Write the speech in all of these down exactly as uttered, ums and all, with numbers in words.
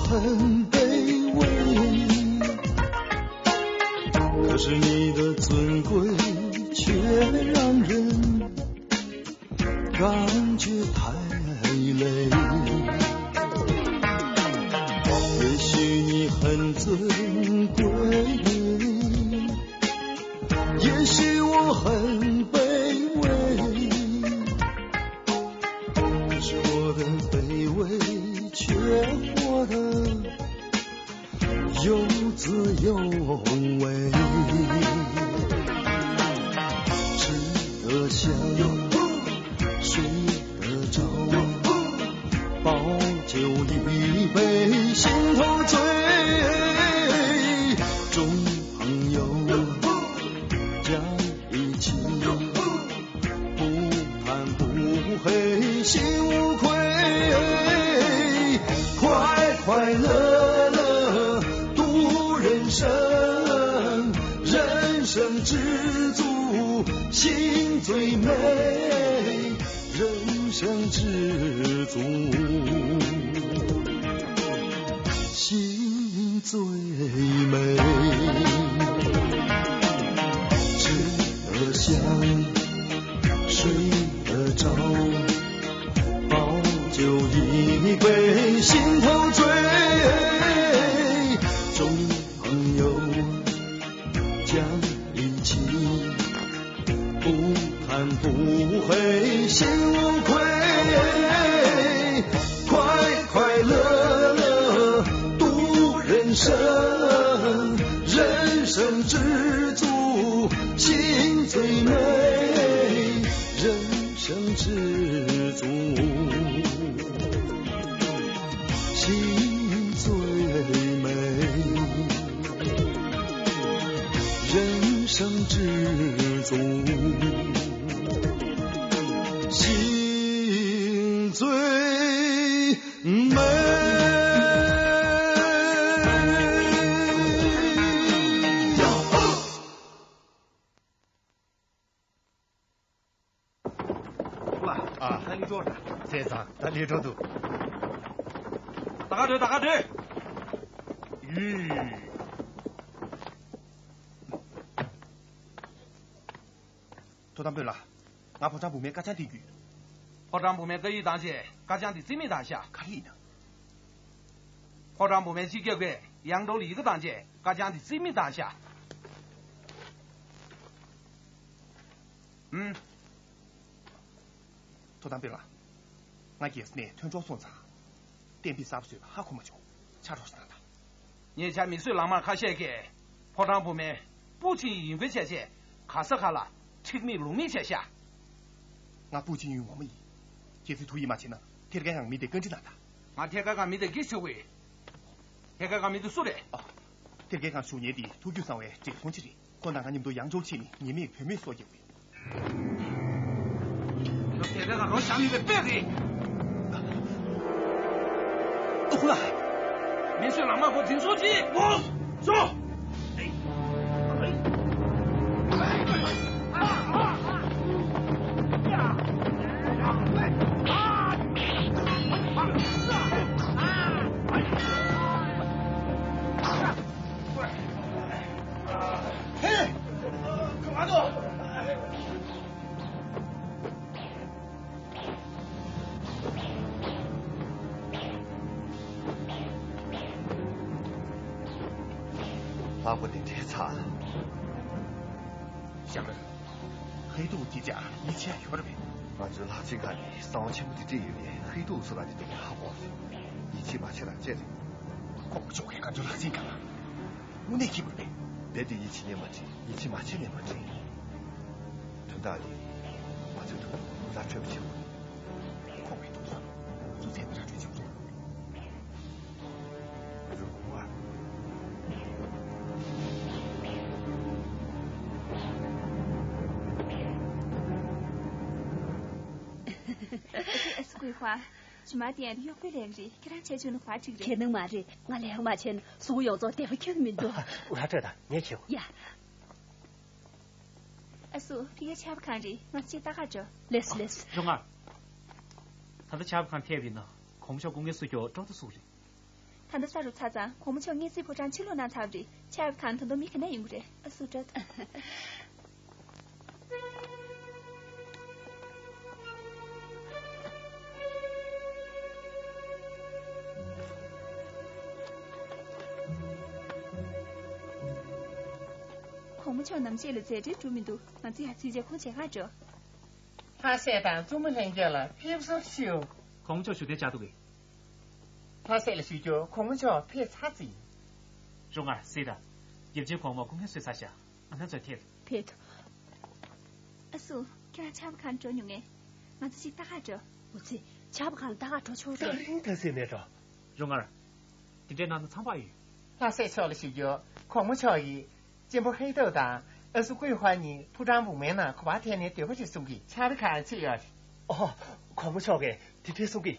很卑微，可是你的尊贵却让人感觉太累。也许你很尊贵，也许我很卑微，可是我的卑微却活得 有滋有味，吃得香，睡得着，包酒一杯，心头醉。众朋友加一起， 不贪不黑心无愧，快快乐乐度人生，人生知足心最美，人生知足心最美。吃得香， 睡得着，包酒一杯，心头醉。众朋友讲义气，不贪不黑心无愧，快快乐乐度人生，人生知足心最美，人生知足心最美，人生知足心最美。 ལ། ཨ། ད་ལི་འགྲོ་ད། ཚེ་ཚང་ད་ལི་འགྲོ་འདུག་ད་ག་སྡོད། ད་ག་སྡོད། ཡུས། ཐུགས་དམ་དཔོན་ལགས། ང་ཕོ་བྲང་བུ་མོའི་ཀ་ཆང་འདི་བརྒྱུད། ཕོ་བྲང་བུ་མོའི་བཀའ་ཡིག་དང་བཅས་ཀ་ཆང་འདི་རྩིས་མེད་བཏང་ཤག་ག་རེ་ཡིན་ན། ཕོ་བྲང་བུ་མོའི་སྤྱི་ཁྱབ་ཀྱིས་ཡང་སྒྲོལ་ཡི་གེ་དང་བཅས་ཀ་ཆང་འདི་རྩིས་མེད་བཏང་ཤག་ཨུམ། ཐུགས་དམ་དཔོན་ལགས། ང་རྒྱལ་ས་ནས་ཐོན་འགྲོ་སོང་ཙང་། གཏན་དཔེ་གསར་པ་བཟོས་པ་ཧ་གོ་མ་བྱུང་། ཕྱག་རོགས་གནང་དང་། ཉེ་ཆར་མི་གསོད་ལག་དམར་ཁ་ཤས་ཀྱིས་ཕོ་བྲང་བུ་མོའི་པུ་ཅིན་ཡིན་དགོས་བྱས་བྱས་ག་ས་ག་ལ་ཁྲིག་མེད་ལུག་མེད་བྱས་ཤག་ང་པུ་ཅིན་ཡུན་ངོ་མ་ཡིན། ཁྱེད་ཚོས་ཐུགས་ཡིད་མ་ཆེས་ན་ཐེར་ཀའེ་ཁང་མི་དེ་བཀའ་འདྲི་གནང་དང་། ང་ཐེར་ཀའེ་ཁང་མི་དེ་སྐད་ཆ་དྲིས་ཡོད། ཐེར་ཀའེ་ཁང་མི་དེ་སུ་རེད། ཨ། ཐེར་ཀའེ་ཁང་ཞུ་མཁན་དེ་ཐུགས་རྒྱུད་བཟང་བའི་བགྲེས་སོང་ཅིག་རེད། ཁོ་དང་ང་མཉམ་དུ་ཡང་འགྲོ་བྱས་ནས་ཉེས་མེད་བུད་མེད་སྲོག་བསྐྱབས་ཡོད། ཁྱོད་དེ་ལ་རོ་བཞག་མེད་པའི་དཔེ་རེད། ཨ་ཁུ་ལགས། མི་གསོད་ལག་དམར་ཁོ་འཛིན་བཟུང་བྱེད། འོ། ཤོག་ལྷག་པ་དེ་འདྲའི་ཚ། ཞང་ར། ཧེ་ཏུ་དེ་ཅག་ཡིད་ཆེས་ཡོད་རེད་པས། ང་ཚོའི་ལྷ་ཆེན་ཁང་ནས་གསང་བ་ཆེན་པོ་དེ་སྤྲད་ཡོད་པས། ཧེ་ཏུ་སུ་རང་གི་སྟེང་ནས་ཧ་གོ་བ་རེད། ཡིད་ཆེས་མ་བྱེད་རང་བྱས་རེད། ཁོང་ཕྱོགས་ཀྱི་ང་ཚོའི་ལྷ་ཆེན་ཁང་ལ། དངོས་གནས་ཁྱི་མོ་རེད། རྦད་དེ་ཡིད་ཆེས་ཉན་མ་དྲན། ཡིད་ཆེས་མ་བྱེད་ནས་མ་དྲན། དོན་དག་འདི་ང་ཚོའི་ཐུགས་ལ་འཕྲོད་པ་བྱེད་དགོས། ཁོང་གིས་ཐུགས་སུ་ཚུར་ཚད་མི་ར་འཕྲོད་ཆོག་རེད། རུ་བ། ཨ་ཙི་ཨ་ཙི་ཀུའི་ཧྭ། ཇུ་མ་དེ་ཡང་གཡོག་པོའི་ལས་རེད། ཁྱེད་རང་བྱས་བཅུག་ན་ཧྭ་ཅིག་རེད། ཁྱེད་ནང་མ་རེད། ང་ལས་ཀ་མ་བྱས་ན་གཟུགས་པོ་ཡོངས་རྫོགས་བདེ་པོ་ཁྱོན་མི་འདུག་ཨ་ཁྲོད་དང་ངས་བྱེད་དགོས། ཡ། ཨ་སུ། ཕ་གིའི་ཆར་པ་གང་རེད། ང་ཚོ་ཅིག་ལྟ་གར་འགྲོ། ལེས་ལེས། རོང་ང་། ད་ལྟ་ཆར་པ་གང་ཐེབས་ཡིན་ན་གོང་མ་མཆོག་སྐུ་ངལ་གསོ་རྒྱུ་ཀྲོག་ཏུ་སུ་རེད། ད་ལྟ་ས་རུབ་ཚར་ཙང་གོང་མ་མཆོག་སྔས་རྩིས་ཕོ་བྲང་ཕྱིར་ལོག་གནང་ཚར་བ་རེད། ཆར་པའི་གངས་ད་དུང་མི་ག་ནས་ཡོང་གི་རེད། ཨ་སུ་དྲོད། གོང་མ་མཆོག་ནམ་ཕྱེད་ལ་མཛད་བྲེལ་གྲུབ་མི་འདུག་ང་ཚོ་ཡར་ཚིག་རྗེས་ཁོང་མཇལ་ཁ་འགྲོ། ལྷ་སྲས་དང་བཙུན་མོ་ལྷན་རྒྱས་ལ་ཕེབས་བསུ་ཞུ། གོང་མ་མཆོག་བཞུགས་གདན་འཇགས་འདུག་གས། ལྷ་སྲས་ལ་ཞུ་རྒྱུ་གོང་མ་མཆོག་ཕེབས་ཚར་ཟིན། རོང་ངར་སྲས་དང་། རྒྱལ་ཆེན་གོང་མ་སྐུ་ངལ་གསོས་ཚར་ཤག་ང་རང་ཚོ་ཐད། ཕེབས་འདུག་ཨ་སུ། ཁྱེད་རང་ཆར་པ་གང་འགྲོ་མྱོང་ངས། ང་ཚོ་ཅིག་ལྟ་ག་འགྲོ། འོ་ཙི། ཆར་པ་གང་ལྟ་ག་འགྲོ་ཆོག་རེད། ད་རིང་ད་ཟེར་ནས་འགྲོ། རོང་ངར། དེ་འདྲའི་ནང་དུ་ཚང་པ་ཡོད། ལྷ་སྲས་མཆོག་ལ་ཞུ་རྒྱུ་གོང་མ་མཆོག་གིས་གཅེན་པོ་ཧེ་ཏོ་དང་ཨ་སུ་ཀུའི་ཧྭ་གཉིས་ཕོ་བྲང་སྦུག་མའི་ནང་ག་པར་ཐད་ནས་སྡོད་པ་རེད་གསུང་གི། ཆར་པ་གང་ཚིག་ཡོད་རེད། ཨོ། གོང་མ་མཆོག་གིས་དེ་འདྲའི་གསུང་གི།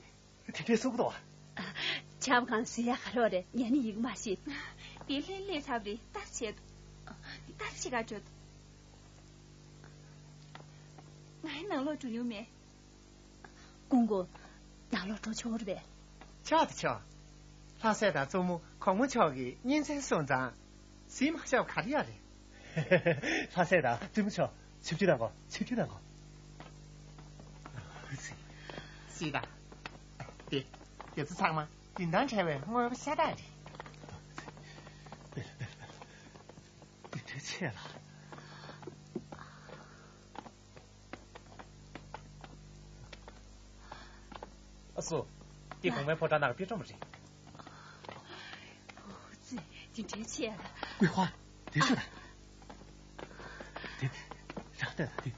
དེ་འདྲའི་གསུང་གི་འདུག་ཨ། ཆར་པ་གང་ཟེར་ཡ་ག་རེ་རེད། ངས་ནི་ཡིན་མ་ཤེས། དེ་ལྷན་སླེབས་ཚར་བ་རེད། ལྟ་བྱེད། ལྟ་བྱེད་ག་འགྲོ། ང་ཡི་ནང་ལོགས་འགྲོ་མྱོང་མེད། ཀུང་ཀུང་། ནང་ལོགས་འགྲོ་ཆོག་རེད་པས། ཆོག་དང་ཆོག་ལྷ་སྲས་དང་བཙུན་མོ་གོང་མ་མཆོག་གིས་གཉེན་ཚན་སོང་ཙང་། ཟིན་མ་བཞག་ག་རེ་ཡོད་རེད། ལྷ་སྲས་དང་བཙུན་མོ་མཆོག་ཆིབས་བསྒྱུར་གནང་གོ། ཆིབས་བསྒྱུར་གནང་གོ། སྲིད་དང་། དེ། དེ་ཚོ་ཚང་མ་རིན་ཐང་བྲལ་བའི་དངོས་པོ་ཤ་སྟག་རེད། དེ་འདྲའི་ཆེ་ལ། ཨ་སུ། འདི་གོང་མའི་ཕོ་བྲང་ནང་གི་དཔེ་སྒྲོམ་རེད། ཨོ་ཙི། འདི་འདྲའི་ཆེ་ལ། ཀུའི་ཧྭ། དེ་ཚོ་ད། དེ། རང་ལྟ་ད་དེ།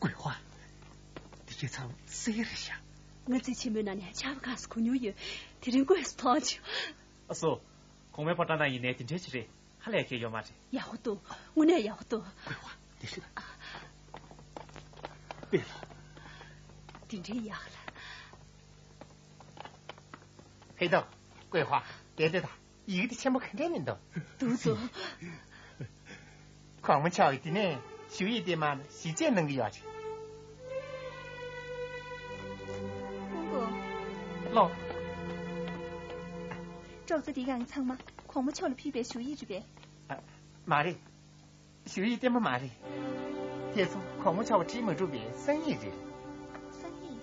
ཀུའི་ཧྭ། འདི་ཁྱེད་ཚང་སེ་རེད་ཤག་ང་ཚོའི་ཆེན་མོའི་ནང་ནས་ཆར་པ་གང་ས་གོ་མྱོང་ཡོད། དེ་རིང་དངོས་སུ་མཐོང་བྱུང་། ཨ་སུ། གོང་མའི་ཕོ་བྲང་ནང་ཡིན་ནའི་དེ་འདྲའི་ཆེ་རེད། ཧ་ལས་ཁྱད་ཡོད་མ་རེད། ཡག་པོ་འདུག་དངོས་གནས་ཡག་པོ་འདུག་ཀུའི་ཧྭ། དེ་ཤི། དཔེ་ལ། དེ་འདྲའི་ཡག་ལ། ཧེ་ཏོ། ཀུའི་ཧྭ། དེ་དེ་ད། ཡི་གེ་དེ་ཆེན་པོ་ག་འདྲས་མིན་འདུག་འདུག་འདུག་གོང་མ་མཆོག་གིས་དེ་ནས་ཞུ་ཡིག་དེ་མར་ཞིབ་དཔྱད་གནང་གི་ཡོད་རེད། ཀུང་ཀུང་། ལོ། ཅོག་ཙེ་འདིའི་སྒང་ཚང་མ་གོང་མ་མཆོག་ལ་ཕུལ་བའི་ཞུ་ཡིག་རེད་པས། ཨ། མ་རེད། ཞུ་ཡིག་བརྟན་པོ་མ་རེད། དེ་ཚོ་གོང་མ་མཆོག་བྲིས་མ་གྲུབ་པའི་གསང་ཡིག་རེད། གསང་ཡིག་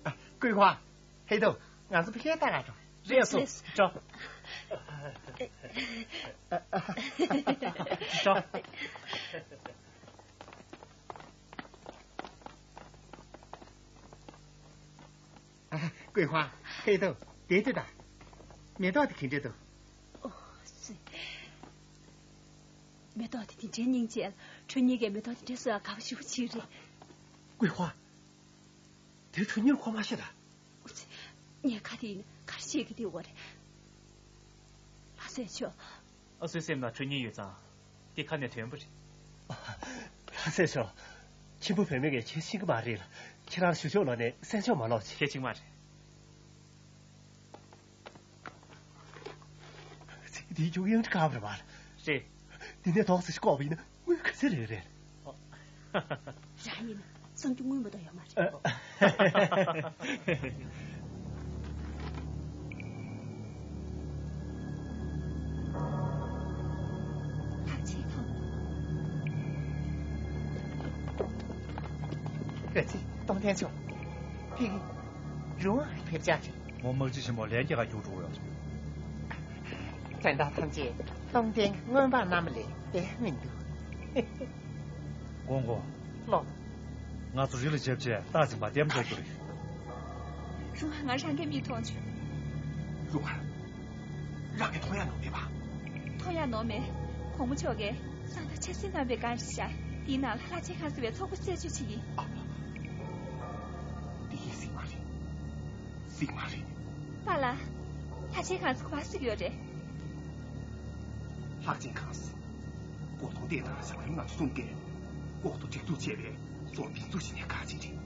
ཨ། ཀུའི་ཧྭ། ཧེ་ཏོ། ང་ཚོ་ཕ་གིར་ལྟ་ག་འགྲོ། རེད་སོ། ལེས། འགྲོ། འགྲོ། ཨ། ཀུའི་ཧྭ། ཧེ་ཏོ། དེ་དེ་ད། མེ་ཏོག་དེ་ག་འདྲ་འདུག་ཨོ་ཙི། མེ་ཏོག་དེ་དེ་འདྲའི་སྙིང་རྗེ། ཁྱོད་གཉིས་ཀས་མེ་ཏོག་དེ་འདྲ་བཟོ་ཡག་དགའ་པོ་ཞེ་པོ་ཅིག་རེད། ཀུའི་ཧྭ། དེ་ཁྱོད་གཉིས་ཁོ་མ་ཤེས་ད། ཨོ་ཙི། ངས་ཁ་དེ་ཡིན་ག་རེ་བཤད་ཀྱི་འདུག་བ་རེད། ལྷ་སྲས་མཆོག་ཨ་སུའི་སེམས་ནང་ཁྲོ་གཉེར་ཡོད་ཙང་། དེ་ཁ་ནས་ཐོན་པ་རེད། ལྷ་སྲས་མཆོག་མཆིམས་ཕུ་བུད་མེད་ཀྱིས་ཁྱེད་ཤེས་ཀྱི་མ་རེད་ལ། ཁྱེད་རང་གཞུག་ཕྱོགས་ལོག་ནས་སྲས་མཆོག་མ་ལོག་ཅིག་གལ་ཆེན་མ་རེད། འདིའི་རྒྱུག་ཡང་དཀའ་བར་བར། རེད། འདི་ནས་དོགས་སུ་ཤོག་པ་ཡིན་ན། དངུལ་ག་ཚད་རེད་རེད། རང་ཡིན་ན་བསམ་རྒྱུ་དངུལ་མ་གཏོགས་ཡོད་མ་རེད། ཐག་ཆད་ཐོངས། ག་ཚད་སྟོང་ལྡན་ཆོག་ཕ་གི་རུང་ཕེབས་ཆག་རེད། མོ་དམག་སྤྱི་ཆེན་མོ་ལན་རྒྱག་ག་རྒྱུགས་འགྲོ་གི་ཡོད་རེད། དོན་དག་ཐམས་ཅད་སྟོང་ལྡན་མངོན་པར་རྣམ་པ་ལས་འདས་མི་འདུག་ཀོང་ཀོང་། ལོ། ང་ཚོ་རི་ལ་བྱེབ་བྱས་རྟགས་འཛིན་པ་ལྟེམ་འགྲོ་རྒྱུ་རེད། རུང་ང་རང་གི་མིག་མཐོང་བྱུང་། རུང་ང་། རང་གིས་མཐོང་ཡ་ནོར་མེད་པ། མཐོང་ཡ་ནོར་མེད། གོང་མ་མཆོག་གིས་གསང་བདག་ཆབ་སྲིད་རྣམ་པའི་སྒང་རེད་ཤག་དེའི་ནང་ལ་ལྷ་ཆེན་ཁང་ཟེར་བའི་ཚོགས་པ་རྩད་གཅོད་བྱེད་ཀྱི། ཨ། འདི་ཡིན་གཟིགས་མ་རེད། གཟིགས་མ་རེད། པཱ་ལགས། ལྷ་ཆེན་ཁང་ཟེར་ག་པར་གཟིགས་ཡོད་རེད། ལྷ་ཆེན་ཁང་ཟེར། གོ་ཐོག་ལྟས་དང་ཞང་རིམ་ང་ཚོ་གསུམ་གས་ལྐོག་ཏུ་སྒྲིག་འཛུགས་བྱས་པའི་གཙོ་བོ་སྒྲིག་འཛུགས་ཤིག་ནས་ཁག་ཅིག་རེད།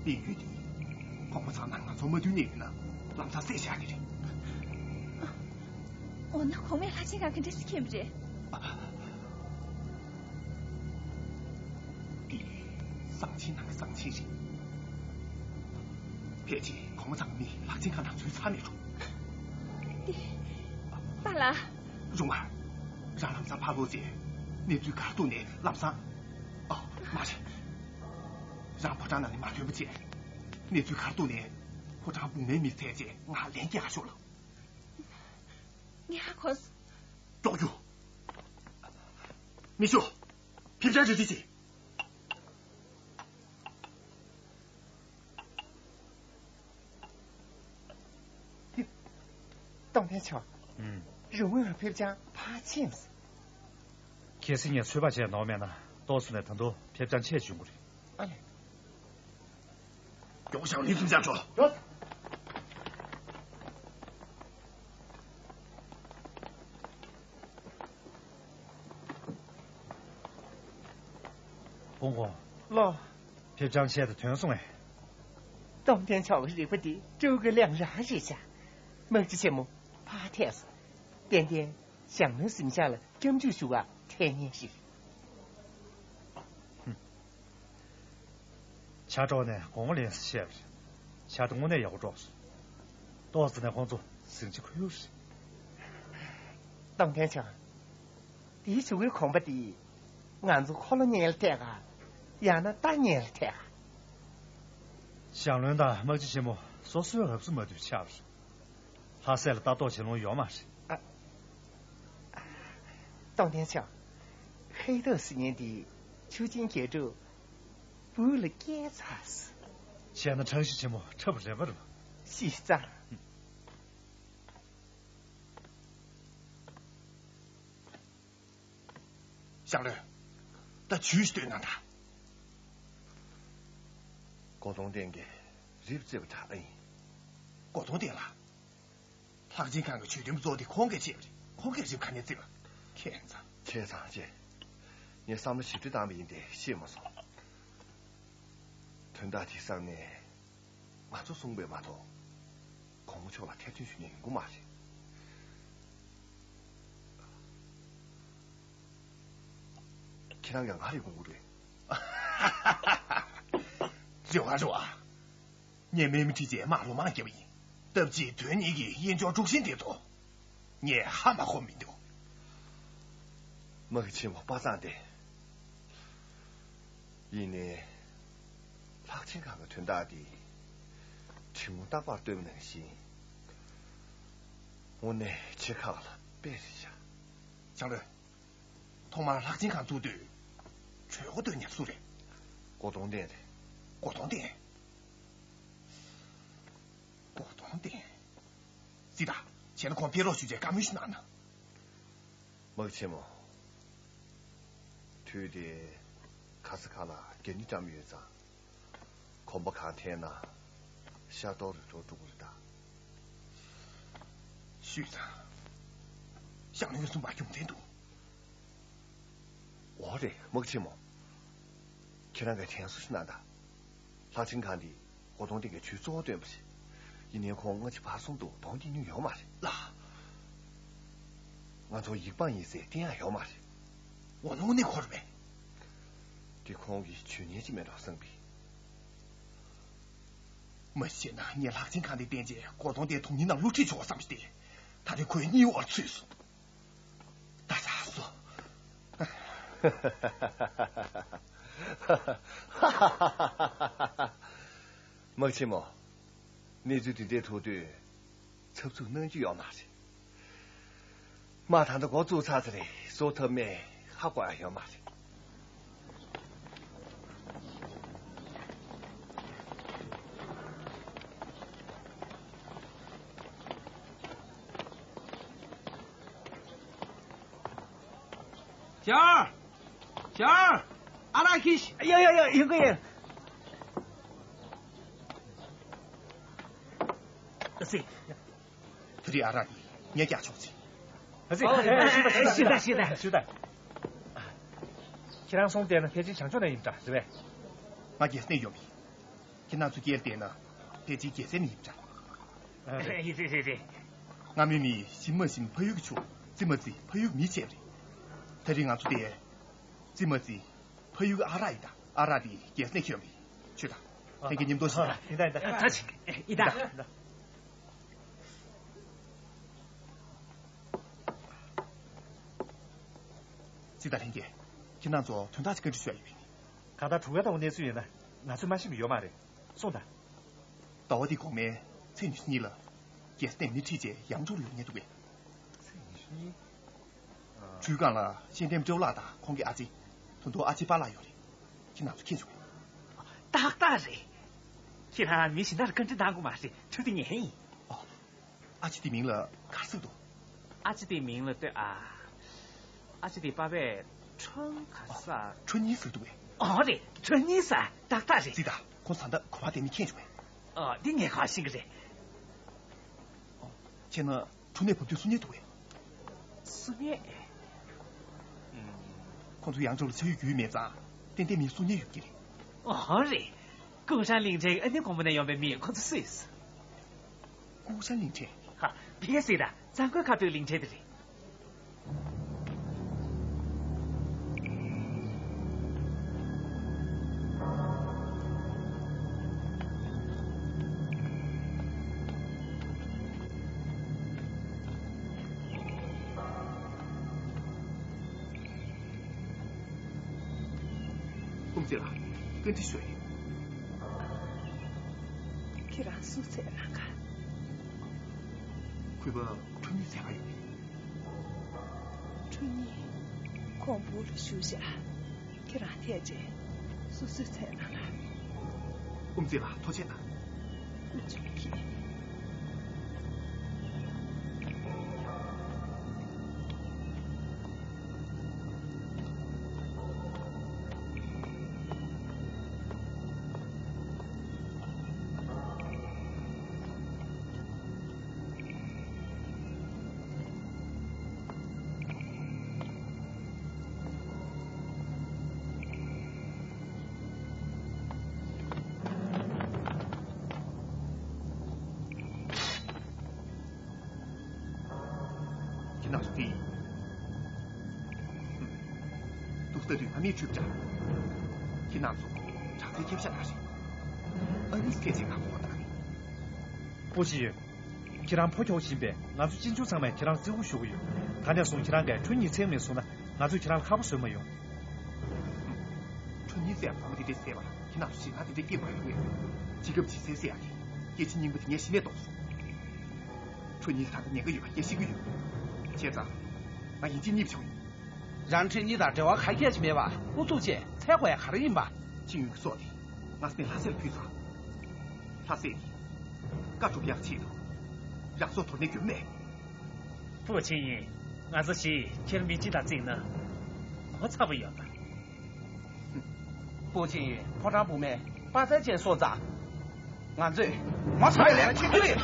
དཔལ་ཡུལ་འདི་གོང་མ་ཚང་ནང་ང་ཚོ་མ་འདུས་ནས་ཡོད་ན་ལམ་སང་བསད་བཞག་གི་རེད། འོ་ན་གོང་མས་ལྷ་ཆེན་ཁང་ག་འདྲས་སེ་མཁྱེན་པ་རེད། འདི་གསང་ཆེན་ནང་གི་གསང་ཆེན་རེད། ཕལ་ཆེར་གོང་མ་ཚང་མ་མི་ལག་ཆེན་ཁང་ནང་འཛུལ་ཚར་མེད་འགྲོ། འདི། པཱ་ལགས། རུང་བ། རང་ལམ་སང་ཕར་ལོག་རྗེས། གནས་ཚུལ་ག་རེ་འདུག་ནས་ལམ་སང་། ཨ། མ་རེད། རང་ཕོ་བྲང་ནང་ནས་མར་ཐོན་པ་བྱས། གནས་ཚུལ་ག་རེ་འདུག་ནས་ཕོ་བྲང་སྦུག་མའི་མི་ཚོར་བྱས་ང་ལན་རྒྱག་ཤོག་ལགས། ངས་ཧ་གོ་སོང་། མགྱོགས་རྒྱུགས། མི་ཤོག་ཕེབས་བྱ་རེ་རེ་བྱེད། སྟོང་ཐུན་མཆོག་ཨུམ། རུང་བ་ཕེབས་བྱ་ཕར་ཕྱིན། གལ་སྲིད་ངས་ཚོད་དཔག་བྱས་ནོར་མེད་ན་ཏོག་ཙམ་ནས་ད་དུང་ཕེབས་བྱ་ཆད་བྱུང་གི་རེད། ཨ་ལས། མགྱོགས་ཞང་ལུས་གསུམ་ཆར་འགྲོ། འགྲོ། ཧོང་ཀོང་། ལོ། ཕེབས་བྱ་ཆད་དུ་ཐོན་སོང་ངས། སྟོང་ཐུན་མཆོག་གི་རིག་པ་འདི་སྤྲུལ་སྐུ་ལན་རང་རེད་ཤག་དམག་སྤྱི་ཆེན་མོ་ཕར་ཐད་སོང་། ཏན་ཏན་ཞང་བློན་གཟིམ་ཤག་ལ་སྐྱབས་འཇུག་ཞུ་བར་ཐད་ངེས་ཤིག་ཕྱག་གྲོགས་ནས་གོང་ལེན་བཤད་པ་རེད། ཕྱག་དེ་དངོས་གནས་ཡག་པོ་སྒྲོག་སོང་། ཏོག་ཙམ་ནས་ཁོང་ཚོ་ཟིང་ཆ་ཁུར་རེད། སྟོང་ཐུན་མཆོག་དེའི་གཞུག་གུའི་གོམ་པ་དེ་ང་ཚོ་འཁོར་ལོ་གཉན་ལ་ཐད་ག་ཡང་ན་རྟ་གཉན་ལ་ཐད་ག་ཞང་བློན་དང་དམག་སྤྱི་ཆེན་མོ་སོ་སོའི་འོབས་སུ་མ་འདུས་ཆགས་པ་རེད། ལྷ་སྲས་ལ་ལྟ་རྟོག་བྱེད་ལོང་ཡོད་མ་རེད། ཨ། སྟོང་ཐུན་མཆོག་ཧེ་ཏོ་ཟེར་མཁན་དེ་ཆུ་ཆེན་རྒྱལ་སྒྲུབ་བུ་ལ་སྐྱེས་ཚར་སོང་། བྱས་ན་ཁྲང་ཞི་ཆེན་མོ་འཁྲབ་པ་རན་པ་རེད་པ། ཤི་ཙང་། ཞང་བློན། ད་ཇུས་ཤིག་བཏོན་གནང་དང་། གོ་དོང་སྟེང་གི་རིབ་བརྩིས་པ་དྲག་ཨེ་ཡིན། གོ་དོང་སྟེང་ལ། ལྷག་ཆེན་ཁང་གི་ཇུས་འདོན་པ་ཚོ་དེ་ཁོང་གིས་བྱས་པ་རེད། ཁོང་གིས་རིབ་ག་ནས་བརྩིས་པ། ཁྱད་མཚར། བྱས་ཙང་བྱས། ངས་བསམ་བློ་ཞིབ་ཕྲ་བཏང་བ་ཡིན་ཏེ་ཤེས་མ་སོང་། དོན་དག་དེ་བསམ་ནས། ང་ཚོ་གསུངས་པས་མ་གཏོགས། གོང་མ་མཆོག་ལ་ཐེར་འདོན་ཞུ་མཁན་ཡོང་གི་མ་རེད། ཁྱེད་རང་གིས་ང་རེ་དགོངས་ཀྱི་རེད། རེ་བ་རེ་བ། ངས་དམག་མི་ཁྲིད་བྱས་དམག་ལོ་མང་བརྒྱབ་པ་ཡིན། སྟབས་གཅིག་དོན་གཉིས་ཀྱིས་གཡས་འཇོག་དཀྲུག་ཤིང་དེ་ཚོ། ངས་ཧ་མ་གོ་མི་འདུག་དམག་གི་ཆེན་མོ་པ་སངས་ཏེ། ཡིན་ནའི། ལྷག་ཆེན་ཁང་གི་དོན་དག་འདི། དྲི་ངོ་རྟག་པར་སྟོན་པ་ནང་བཞིན། དངོས་གནས་ཆེ་ཁག་ལ་དཔེ་རེད་ཤག་ཞང་བློན། ཐོག་མར་ལྷག་ཆེན་ཁང་བཙུགས་དུས། གྲོས་འགོ་འདོན་མཁན་སུ་རེད། གོ་དོང་སྟེང་རེད། གོ་དོང་སྟེང་། གོ་དོང་སྟེང་། སྲིད་ད། བྱས་ན་ཁོང་ཕེབས་རོགས་ཞུ་ཆེད་བཀའ་མོལ་ཞིག་གནང་ན། དམག་ཆེན་མོ། དུས་དེ། ག་ས་ག་ལ་རྒྱ་ནི་བཀྲམ་ཡོད་ཙང་། གོམ་པ་གང་འཐེན་ན། ཤར་གཏོར་རི་གཏོར་འགྲོ་གི་རེད་ད། ཞུས་ཙང་། ཞང་བློན་གསུངས་པ་རྒྱུ་མཚན་འདུག་འོ་རེད། དམག་ཆེན་མོ། ཁྱེད་རང་གིས་དྲན་གསོ་ཞིག་གནང་དང་། ལྷ་ཆེན་ཁང་འདི་གོ་དོང་སྟེང་གི་ཇུས་གཙོ་བོ་བཏོན་པ་རེད། ཡིན་ནའི་ཁོང་སྔ་ཕྱི་བར་གསུམ་དུ་གདོང་གཏད་མྱོང་ཡོད་མ་རེད། ལགས། ང་ཚོ་ཡིག་དཔང་ཡིན་ཟེར་བསྟན་ཡག་ཡོད་མ་རེད། འོ་ན་དངོས་གནས་ཁོ་རེད་པས། དེ་ཁོང་གིས་ཇུས་ཉན་གྱི་མེད་འགྲོ་བསམ་གི། མ་གཞི་བྱས་ན་ངས་ལྷག་ཆེན་ཁང་དེ་བསྟན་རྗེས་གོ་དོང་དེ་དོན་གཉེར་ནང་བླུག་ཁྲིད་ཆོག་བསམ་སྟེ། ད་རེས་ཁོའི་གཉིད་འོག་ལ་ཚུད་སོང་། ད་ཚར་སོང་། དམག་ཆེན་མོ། གནས་ཚུལ་དེ་འདྲའི་ཐུག་དུས། འཚབ་འཚུབ་གནང་རྒྱུ་ཡོད་མ་རེད། དམག་ད་ལྟ་འགོ་བཙུགས་ཚར་ཚར་རེད། བཟོ་ཐབས་མེད། ཧ་གོ་ཡག་ཡོད་མ་རེད། ཞར། ཞར། ཨ་རག་ཁྱེར་ཤོག་ཡ་ཡ་ཡ། ཡིན་གི་ཡིན། ཨ་ཙི། ད་རེས་ཨ་རག་འདི་ངས་རྒྱག་ཆོག་ཅིང་། ཨ་ཙི། ཨ་ཨ་ཤི་ད་ཤི་ད་ཤི་ད། ཤི་ད། ཁྱེད་རང་སོང་བལྟས་ན་ཕལ་ཆེར་བྱང་ཕྱོགས་ནས་ཡིན་འདྲ་རེད་པས། ང་རྒྱལ་ནས་ཡོང་མི། ཁྱེད་རང་ཚོ་སྐྱེལ་བལྟས་ན་ཕལ་ཆེར་རྒྱལ་སའི་ནས་ཡིན་འདྲ། ཨ་རེད། རེད་རེད་རེད། སྔ་མོའི་མི་ཞིམ་མ་ཞིམ་ཕ་ཡུལ་གྱི་ཕྱུགས། རྩི་མ་རྩི་ཕ་ཡུལ་གྱི་མི་བྱས་པ་རེད། ད་རེས་ང་ཚོ་དེ། རྩི་མ་རྩི་ཕ་ཡུལ་གྱི་ཨ་རག་ཡིན་ད། ཨ་རག་དེ་རྒྱལ་ནས་ཁྱོད་མི། ཆོད་ད། ལྷན་རྒྱས་མཉམ་དུ་ཞིག་ཡིན་ད་ཡིན་ད། ད་ཅི་ཡིན་ད། ཡིན་ད། ཙི་ད་ལྷན་རྒྱས། ཁྱེད་རང་ཚོ་དོན་དག་ཅིག་བཀའ་འདྲི་ཞུ་ཡ་ཡོད་པ་ཡིན། གང་ལྟར་གྲུ་ཁ་ལྟ་བུ་གནས་ཚུལ་ཡིན་ན་ང་ཚོས་མ་ཤེས་པ་ཡོད་མ་རེད། གསུངས་དང་། ཟླ་བ་འདིའི་དགོང་མོའི་ཚེས་ཉི་ཤུ་གཉིས་ལ་རྒྱལ་སྲས་བསྟན་འཛིན་ཁྲི་བཅས་ཡང་ལྗོངས་ལ་ཡོང་ཉེན་འདུག་གས། ཚེས་ཉི་ཤུ་གཉིས། ཨ། ཁྲུས་ཁང་ལ་ཤེས་ལྡན་སྤྲེའུ་ལགས་དང་ཁོང་གི་ཨ་ཅེ། ད་དུང་ཨ་ཅེ་པཱ་ལགས་ཡོད་རེད། ཁྱེད་རྣམ་ཚོ་མཁྱེན་བྱུང་ངས། ཏག་ཏག་རེད། ཁྱེད་རང་མི་གཞན་དག་ལ་བཀའ་འདྲི་གནང་དགོས་མ་རེད། ཁྲུས་དེ་ངའི་ཡིན། ཨོ། ཨ་ཅེ་དེའི་མིང་ལ་ག་རེ་ཟེར་འདུག་ཨ་ཅེ་དེའི་མིང་ལ་ལྟོས་ཨ། ཨ་ཅེ་དེའི་པ་ཕས་ཁྲོན་ག་ས། ཨོ། ཁྲོན་ཉི་ཟེར་འདུག་གས། ཨོ་རེད། ཁྲོན་ཉི་ཟེར། ཏག་ཏག་རེད། ཙི་ད། ཁོང་ད་ལྟ་ག་པར་བསྡད་མིན་མཁྱེན་བྱུང་ངས། ཨོ། འདི་ངས་ག་པར་ཤེས་ཀྱི་རེད། ཨོ། ཁྱེད་རང་ཁྲུན་ནས་བབས་དུས་གསུང་མཁན་འདུག་གས། གསུང་མཁན། ཁོང་ཚོ་ཡང་ལྗོངས་ལ་ཆ་ཡོད་རྒྱུས་ཡོད་མེད་ཙང་ཏན་ཏན་མིན་གསུང་མཁན་ཡོད་ཀྱི་རེད། ཨོ་རེད། ཀུན་ཧྲང་གླིང་ཕྲན་ཨ་ནེ་གོང་མ་ནས་ཡོང་པའི་མི་ཁོང་ཚོ་སུ་ཡིན། ཀུན་ཧྲང་གླིང་ཕྲན། ཧ། ཕ་གི་ཟེར་ད། གཙང་ཁུལ་ཁ་ཐུག་གླིང་ཕྲན་དེ་རེད། ཨུམ་ཙི་ལགས། བཀའ་འདྲི་ཞུ་ཡིན། ཁྱེད་རང་སུ་འཚོལ་གནང་ག་གུས་པ། ཁྲུན་ཉི་འཚོལ་ག་ཡོང་གི། ཁྲུན་ཉི་ཁོང་སྦུག་ལ་བཞུགས་ཤག་ཁྱེད་རང་ཐད་རྗེས་སོ་སོས་འཚོལ་གནང་ཨ། ཨུམ་ཙི་ལགས་ཐུགས་རྗེ་གནང་། ཨུ་ཚུགས་ཀྱིས། ཁྱེད་རྣམ་ཚོ་དེ་ཡིན། འདུག་ལྟ་དུས་ང་མིའི་ཁྲུས་བྱ། ཁྱེད་རྣམ་ཚོ་དྲག་རྩལ་ཁྱབ་ཤ་ནག་རེད། ཨ་ནི་སྐད་ཆ་ང་གོ་བ་དང་། པོ་ཅི་ཡོད། ཁྱེད་རང་ཕོ་ཁྱོག་བཞིན་པས་ང་ཚོ་གཅེན་གཅུང་ཚང་མས་ཁྱེད་རང་བརྩི་བཀུར་ཞུ་གི་ཡོད། ད་ནས་བཟུང་ཁྱེད་རང་གིས་ཁྲུན་ཉི་འཚོལ་མེད་གསུངས་ན་ང་ཚོས་ཁྱེད་རང་ལ་ཁ་པོ་བཟོས་མ་ཡོང་། ཁྲུན་ཉི་ཟེར་ཡ་བུ་མོ་དེ་འདྲས་ཟེར་བ་ལ་ཁྱེད་རྣམ་ཚོ་ཞེད་སྣང་དེ་འདྲས་སྐྱེ་མ་ཡོང་ངས། སྤྱི་ཁྱབ་ཇི་སྲིད་ཟེར་ཡ་གི་སྐད་ཆ་རྙིང་པ་དེ་ངས་གཞི་ནས་དོགས་སོང་། ཁྲུན་ཉི་ད་ལྟ་ཉེན་ཁ་ཡོད་པ་ངས་ཤེས་ཀྱི་ཡོད། བྱས་ཙང་། ང་ཡིན་གཅིག་གཉིས་བྱུང་ཡིན། རང་ཁྲུན་ཉི་དང་འབྲེལ་བ་ག་གེ་ཡང་མེད་པ་ཨུ་ཚུགས་བྱས་འཚོལ་དགོས་ཡ་ག་རེ་ཡིན་པ། ཅིན་ཡུན་གྱི་སྲོག་དེ་སྔ་ས་ནས་ལྷ་སྲས་ལ་ཕུལ་ཚར། ལྷ་སྲས་དེ་བཀའ་སྒྲུབ་ཡག་ཆེད་དུ་རང་སྲོག་དོར་ནས་རྒྱུ་མེད། ཕུའུ་ཆིང་ཡིན། ང་ཚོ་ཞིག་ཁྱེད་མི་གཅིག་དང་བརྩིས་ན་ངོ་ཚ་པོ་ཡོད་པ། པོ་ཆེན་ཡོད། ཕོ་བྲང་བུ་མོས་དཔའ་རྩལ་ཅན་སོང་ཙང་། ང་ཚོས་ངོ་ཚ་བའི་ལས་ཀ་བྱེད་རྒྱུ་རེད།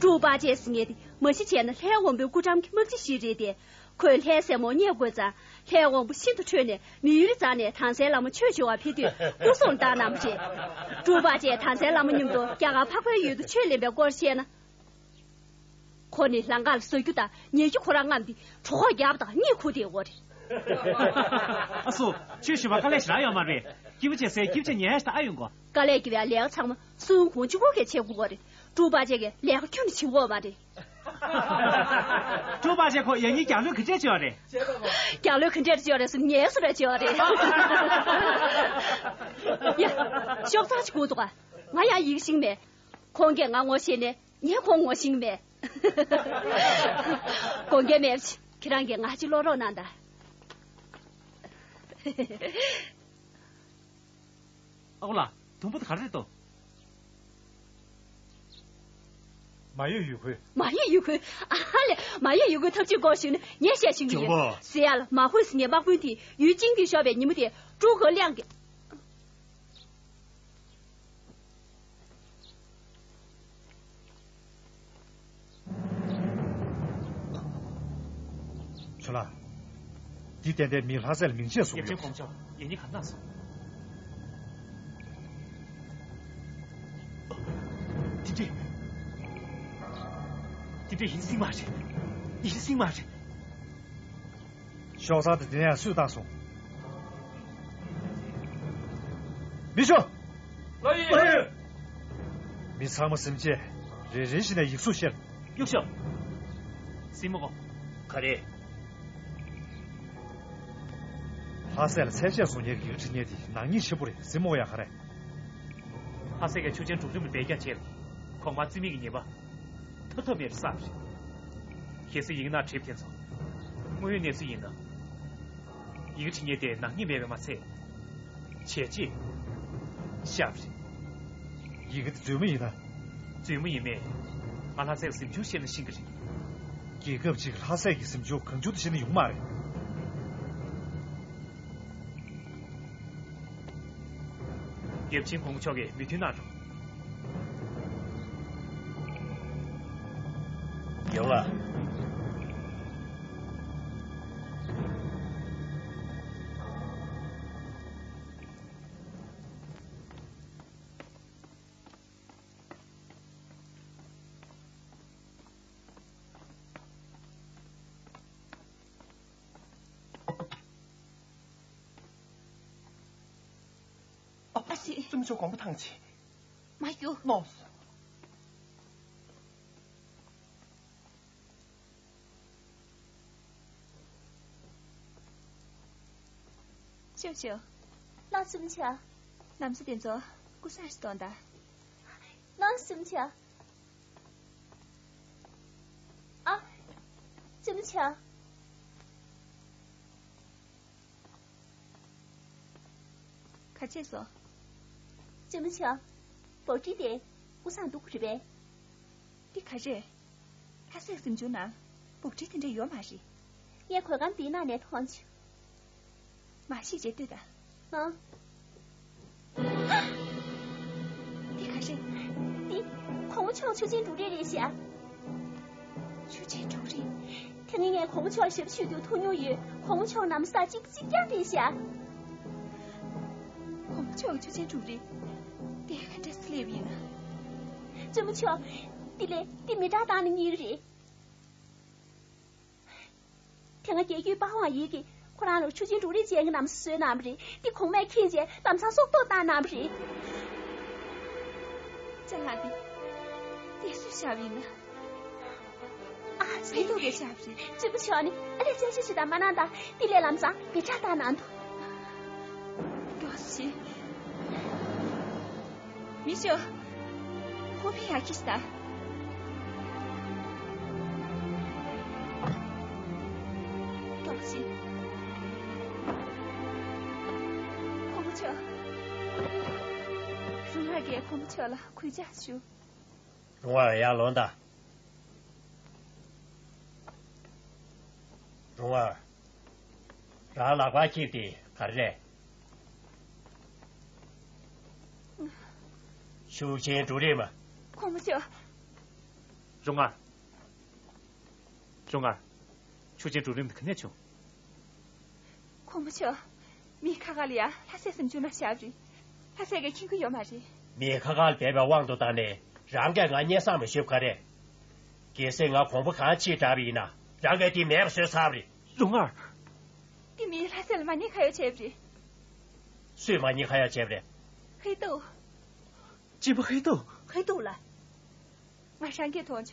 ཀྲུའུ་པ་ཅེ་ཟེར་མཁན་དེ་མ་གཞི་བྱས་ན་ལྷའི་དབང་པོའི་སྐུ་ཕྲེང་གི་དམག་སྤྱི་ཞིག་རེད་དེ། ཁོས་ལྷའི་སྲས་མོ་རྙེད་དགོས་ཙང་ལྷའི་དབང་པོ་ཤིན་ཏུ་ཁྲོས་ནས་མི་ཡུལ་འཛེགས་ནས་དྭངས་གསལ་ལྷ་མོ་ཆོས་བྱེད་པར་ཕེབས་དུས་སྐུ་སྲུང་བཏང་གནང་བ་རེད། ཀྲུའུ་པ་ཅེས་དྭངས་གསལ་ལྷ་མོ་མཉམ་དུ་རྒྱ་གར་འཕགས་པའི་ཡུལ་དུ་ཆོས་ལེན་པའི་སྐོར་བཤད་ན། ཁོ་ནི་ལང་ཀ་ལ་ཟ་རྒྱུ་དང་ཉལ་རྒྱུ་ཁོ་རང་རྔམ་སྟེ་གྲོད་ཁོག་རྒྱགས་པ་དང་གཉིད་ཁུག་བསྡད་ཡོད་རེད། ཨ་སོ། ཆོས་ཞུ་བར་དཀའ་ལས་ཞེ་དྲག་ཡོད་མ་རེད། སྐྱིད་པོ་བྱས་སའི་སྐྱིད་པོ་བྱས་ཉལ་ཡ་ཞིག་ད་ཨ་ཡོང་གོ། དཀའ་ལས་རྒྱག་པའི་ལས་ཀ་ཚང་མ་སུན་ཁོང་གཅིག་པོ་གིས་བྱེད་དགོས་པ་རེད། ཀྲུའུ་པ་ཅེ་གིས་ལས་ཀ་ཁྱོན་ནས་བྱེད་ཀྱི་ཡོད་མ་རེད། ཀྲུའུ་པ་ཅེ་ཁོ་ཡང་སྙིང་རྒྱག་ལོས་ག་འདྲས་བྱས་པ་རེད། རྒྱག་ལོས་ག་འདྲས་བྱས་པ་རེད་ཟེར་ངས་སུ་རེད་བྱས་པ་རེད། ཡ། ཤོག་ཚང་ཅིག་སྒུག་འདུག་ག་ང་ཡང་ཡིད་ཤེས་མེད། ཁོང་གིས་ང་ངོ་ཤེས་ནས་ངས་ཁོང་ངོ་ཤེས་མེད། དགོངས་འགལ་མེད། ཁྱེད་རང་གིས་ང་ཅིག་ཀློག་རོགས་གནང་དང་། ཨ་ཁུ་ལགས། དུམ་བུ་དེ་ག་རེ་རེད་དོ། མ་ཡོད་ཡུལ་ཁུལ། མ་ཡོད་ཡུལ་ཁུལ། ཨ་ལེ། མ་ཡོད་ཡུལ་ཁུལ་ཐབས་ཇུས་སྐོར་ཞུས་ན་ངས་བཤད་ཤེས་ཀྱི་ཡོད། ཇོ་བོ། ཟེར་ཡ་ལ་མ་ཧུས་ངས་དམག་དཔོན་དེ་ཡུལ་ཅིང་དུ་ཤོར་བའི་ཉིན་མོ་དེ་ཀྲུའུ་གོ་གླིང་གི། ཆོས་ལགས། འདི་ཏན་ཏན་མི་ལྷ་སྲས་ལ་མིང་ཆད་སོང་། ཡབ་ཆེན་ཡོད། གོང་ཆོག་ཡིན་ནི་ག་ན་སོང་། དེ་འདྲས། དེ་འདྲས་ཡིན་སྲིད་མ་རེད། ཡིན་སྲིད་མ་རེད། ཤོག་ཚང་དེ་དེ་ནས་སུས་བཏང་སོང་། མི་ཤོག་ལགས་ཡིན། མི་ཚང་མ་གཟིམ་བྱས། རེ་རེ་བཞིན་ནས་ཡིག་གཟུགས་བཤེར། གཡུག་ཤོག་སྲིང་མོ་གོ། ག་རེ། ལྷ་སྲས་ལ་མཚན་ཕྱེད་སོང་ཉེ་གི་ཡིག་འབྲི་མཁན་དེ་ནག་ཉེས་ཆེན་པོ་རེད། སྲིང་མོ་གོ་ཡ་ག་རེ། ལྷ་སྲས་ཀྱིས་ཆུ་ཆེན་འབྲུག་རིམ་ལ་འབད་རྒྱག་བྱས་ལ། གོང་མ་རྩིས་མེད་ཀྱི་ཉེས་པ། ཐོབ་ཐབས་མེད་པ་བསགས་པ་རེད། གལ་སྲིད་ཡིག་ནག་བྲིས་པ་དེ་ཚོ། དངོས་ཡོད་གནས་ཚུལ་ཡིན་ན། ཡིག་འབྲི་མཁན་དེ་ནག་ཉེས་མེད་པ་མ་ཚད། བྱས་རྗེས། བཞག་པ་རེད། ཡི་གེ་དེ་རྫུན་མ་ཡིན་ན། རྫུན་མ་ཡིན་མེད། ང་ལྷ་སྲས་ཀྱི་གཟིམ་ཆུང་བཤད་ན་ཤེས་ཀྱི་རེད། རྒྱལ་ཁབ་ཅིག་གི་ལྷ་སྲས་ཀྱི་གཟིམ་ཆུང་གང་བྱུང་དུ་བཤད་ན་ཡོང་མ་རེད། ཡབ་ཆེན་གོང་མ་མཆོག་གིས་མོས་མཐུན་གནང་རོགས། ཡོང་ང་། ཨ་ཙི། བཙུན་མོ་མཆོག་དགོངས་པ་ཐང་ཆད། མ་རྒྱུག་ནོ། ཤོག་ཤོག་ལགས་བཙུན་མོ་མཆོག་ལམ་སང་དེ་ཚོ་ཀུ་སང་ཞིག་གཏོང་དང་། ལགས་བཙུན་མོ་མཆོག་ཨ། བཙུན་མོ་མཆོག་ག་བྱས་སོང་། བཙུན་མོ་མཆོག་བོ་ཊི་དེ་ཀུ་སང་འདུག་རེད་པས། འདི་ག་རེད། ལྷ་སའི་གཟིམ་ཆུང་ནང་བོ་ཊི་དེ་འདྲ་ཡོད་མ་རེད། ངས་གོས་སྒམ་འདིའི་ནང་ནས་མཐོང་བྱུང་། མ་གཞི་བྱེད་ལྟོས་དང་། ཨང་། འདི་ག་རེད། འདི་གོང་མ་མཆོག་ཆུ་ཆེན་འབྲུག་རིས་རེད་ཤག་ཆུ་ཆེན་འབྲུག་རིས། དེ་སྔ་ངས་གོང་མ་མཆོག་ཞབས་ཞུ་དུས་ཐུག་མྱོང་ཡོད། གོང་མ་མཆོག་ནམ་ཟླ་གཅིག་གཅིག་རྐྱང་རེད་ཤག་གོང་མ་མཆོག་ཆུ་ཆེན་འབྲུག་རིས། དེ་ག་འདྲ་སླེབས་ཡིན་ན། བཙུན་མོ་མཆོག་འདི་ལས་འདི་མེ་སྲེག་བཏང་ནས་རྙེད་ཀྱི་རེད། དེ་སྔ་རྒྱལ་རྒྱུད་པ་ཝང་ཡིག་གིས་ཁོ་རང་ལ་ཆུ་ཆེན་འབྲུག་རིས་ཅན་གྱི་ནམ་བཟོས་གནང་བ་རེད། འདི་གོང་མས་མཁྱེན་བྱས་ལམ་སང་སྲོག་ཐོག་བཏང་གནང་བ་རེད། ཅ་ལག་འདི་དེ་སུས་བཞག་པ་ཡིན་ན། ཨ་ཙི། ཕན་ཐོགས་རེ་བཞག་པ་རེད། བཙུན་མོ་མཆོག་ནི་ཨ་ལས་ཅན་ཤེས་ཤེས་དང་མ་གནང་དང་། འདི་ལས་ལམ་སང་མེ་སྲེག་བཏང་གནང་འདུག་མགྱོགས་ཤིག་མི་ཤོག་ཁོ་ཕི་ཡ་ཁྱི་ཤི་ད། མགྱོགས་ཤིག་ཁོང་མོ་ཆོ། རུང་བ་གིས་ཁོང་མོ་ཆོ་ལ་གུས་ཕྱག་ཞུ། རུང་བ་ཡར་ལོངས་དང་། རུང་བ། རང་ལག་པ་འཁྱེར་དེ་ག་རེ་རེད། ཤུགས་ཆེན་འབྲུ་རིགས་མ། ཁོང་མོ་ཆོ། རུང་བ། རུང་བ། ཆུ་ཆེན་འབྲུ་རིགས་དེ་ག་ནས་བྱུང་། ཁོང་མོ་ཆོ། མི་ཁ་ཁ་ལ་ཡ་ལྷ་སའི་གཟིམ་ཆུང་ན་བཞག་རེད། ལྷ་སའི་ག་མཁྱེན་གི་ཡོད་མ་རེད། མི་ཁ་ཁ་ལ་བསྡད་པའི་དབང་དུ་བཏང་ནས་རང་གིས་ང་སྙན་སེང་མ་ཞུས་པ་ག་རེ། གལ་སྲིད་ང་གོང་བུ་གང་ཕྱིར་དྲགས་པ་ཡིན་ན་རང་གིས་དེ་མེད་པ་བཟོས་ཚར་བ་རེད། རུང་བ། དེ་མིན་ལྷ་སའི་ལ་མ་ཉེས་ཁ་ཡོག་བྱས་པ་རེད། སུས་མ་ཉེས་ཁ་ཡོག་བྱས་པ་རེད། ཧེ་ཏོ། སྤྱི་པ་ཧེ་ཏོ། ཧེ་ཏོ་ལ། ང་རང་གིས་མཐོང་བྱུང་།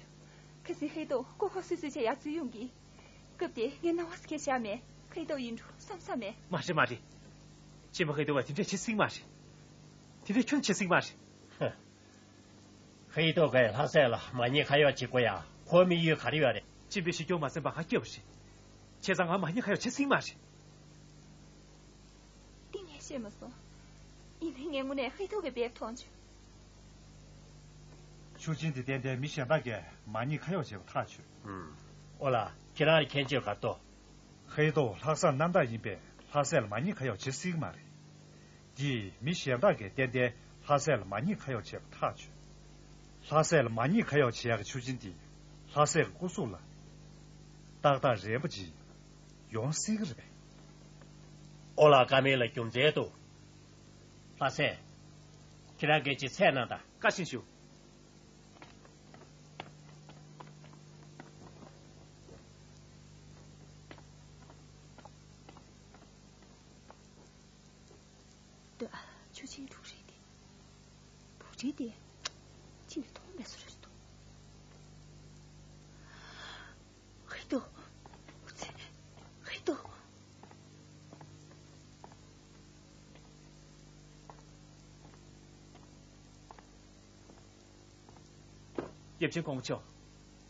ཁ་སང་ཧེ་ཏོ་ཀོ་ཁོ་སུ་སུ་བྱས་ཡར་འཛུལ་ཡོང་གི། སྐབས་དེ་ངས་སྣང་བ་སྐྱེ་བཞག་མེད། ཧེ་ཏོ་ཡིན་འགྲོ་བསམ་ས་མེད། མ་རེད་མ་རེད། སྤྱི་པ་ཧེ་ཏོ་བ་དེ་འདྲས་བྱེད་སྲིད་མ་རེད། དེ་འདྲས་ཁྱོན་བྱེད་སྲིད་མ་རེད། ཧི་ཏོ་གིས་ལྷ་སྲས་ལ་མ་ཉེས་ཁ་གཡོག་བྱེད་དགོས་ཡ་ཁོ་དམིགས་ཡུལ་ག་རེ་ཡོད་རེད། སྤྱི་པའི་ཞི་སྐྱོང་མ་ཟིན་པ་ང་སྐྱོབ་པ་རེད། བྱས་ཙང་ང་མ་ཉེས་ཁ་གཡོག་བྱེད་སྲིད་མ་རེད། འདི་ངས་ཤེས་མ་སོང་། ཡིན་ནའི་ངས་དངོས་གནས་ཧི་ཏོ་གི་འབེབས་མཐོང་བྱུང་། ཆུ་ཆེན་འདི་ཏན་ཏན་མི་གཞན་དག་གིས་མ་ཉེས་ཁ་གཡོག་བྱས་པ་ཐག་ཆོད། ཨུམ། ཨོ་ལ། ཁྱེད་རང་ལ་མཁྱེན་ཆེན་ག་ཏོ། ཧེ་ཏོ་ལྷག་བསམ་རྣམ་དག་ཡིན་པས་ལྷ་སྲས་ལ་མ་ཉེས་ཁ་གཡོག་བྱེད་སྲིད་ཀྱི་མ་རེད། འདིས་མི་གཞན་དག་གིས་ཏན་ཏན་ལྷ་སྲས་ལ་མ་ཉེས་ཁ་གཡོག་བྱས་པ་ཐག་ཆོད། ལྷ་སྲས་ལ་མ་ཉེས་ཁ་གཡོག་བྱེད་ཡག་གི་ཆུ་ཆེན་འདི་ལྷ་སྲས་ཀྱི་སྐུ་གཟུགས་ལ་ཏག་ཏག་རན་པོ་ཅིག་ཡོང་སྲིད་ཀྱི་རེད་པས། ཨོ་ལ་ཀ་མེ་ལ་རྒྱུ་མཚན་འདུག་ལྷ་སྲས། ཁྱེད་རང་གིས་ཅིག་ཚད་གནང་དང་། བཀའ་དྲིན་ཞུ། ལྟོས་ཨ། ཆུ་ཆེན་འབྲུག་རིས་དེ། འབྲུག་རིས་དེ། ཅི་ལ་མཐོང་མེད་བཟོ་རེད་འདུག་ཧེ་ཏོ། ཧེ་ཏོ། ཡབ་ཆེན་གོང་མ་མཆོག་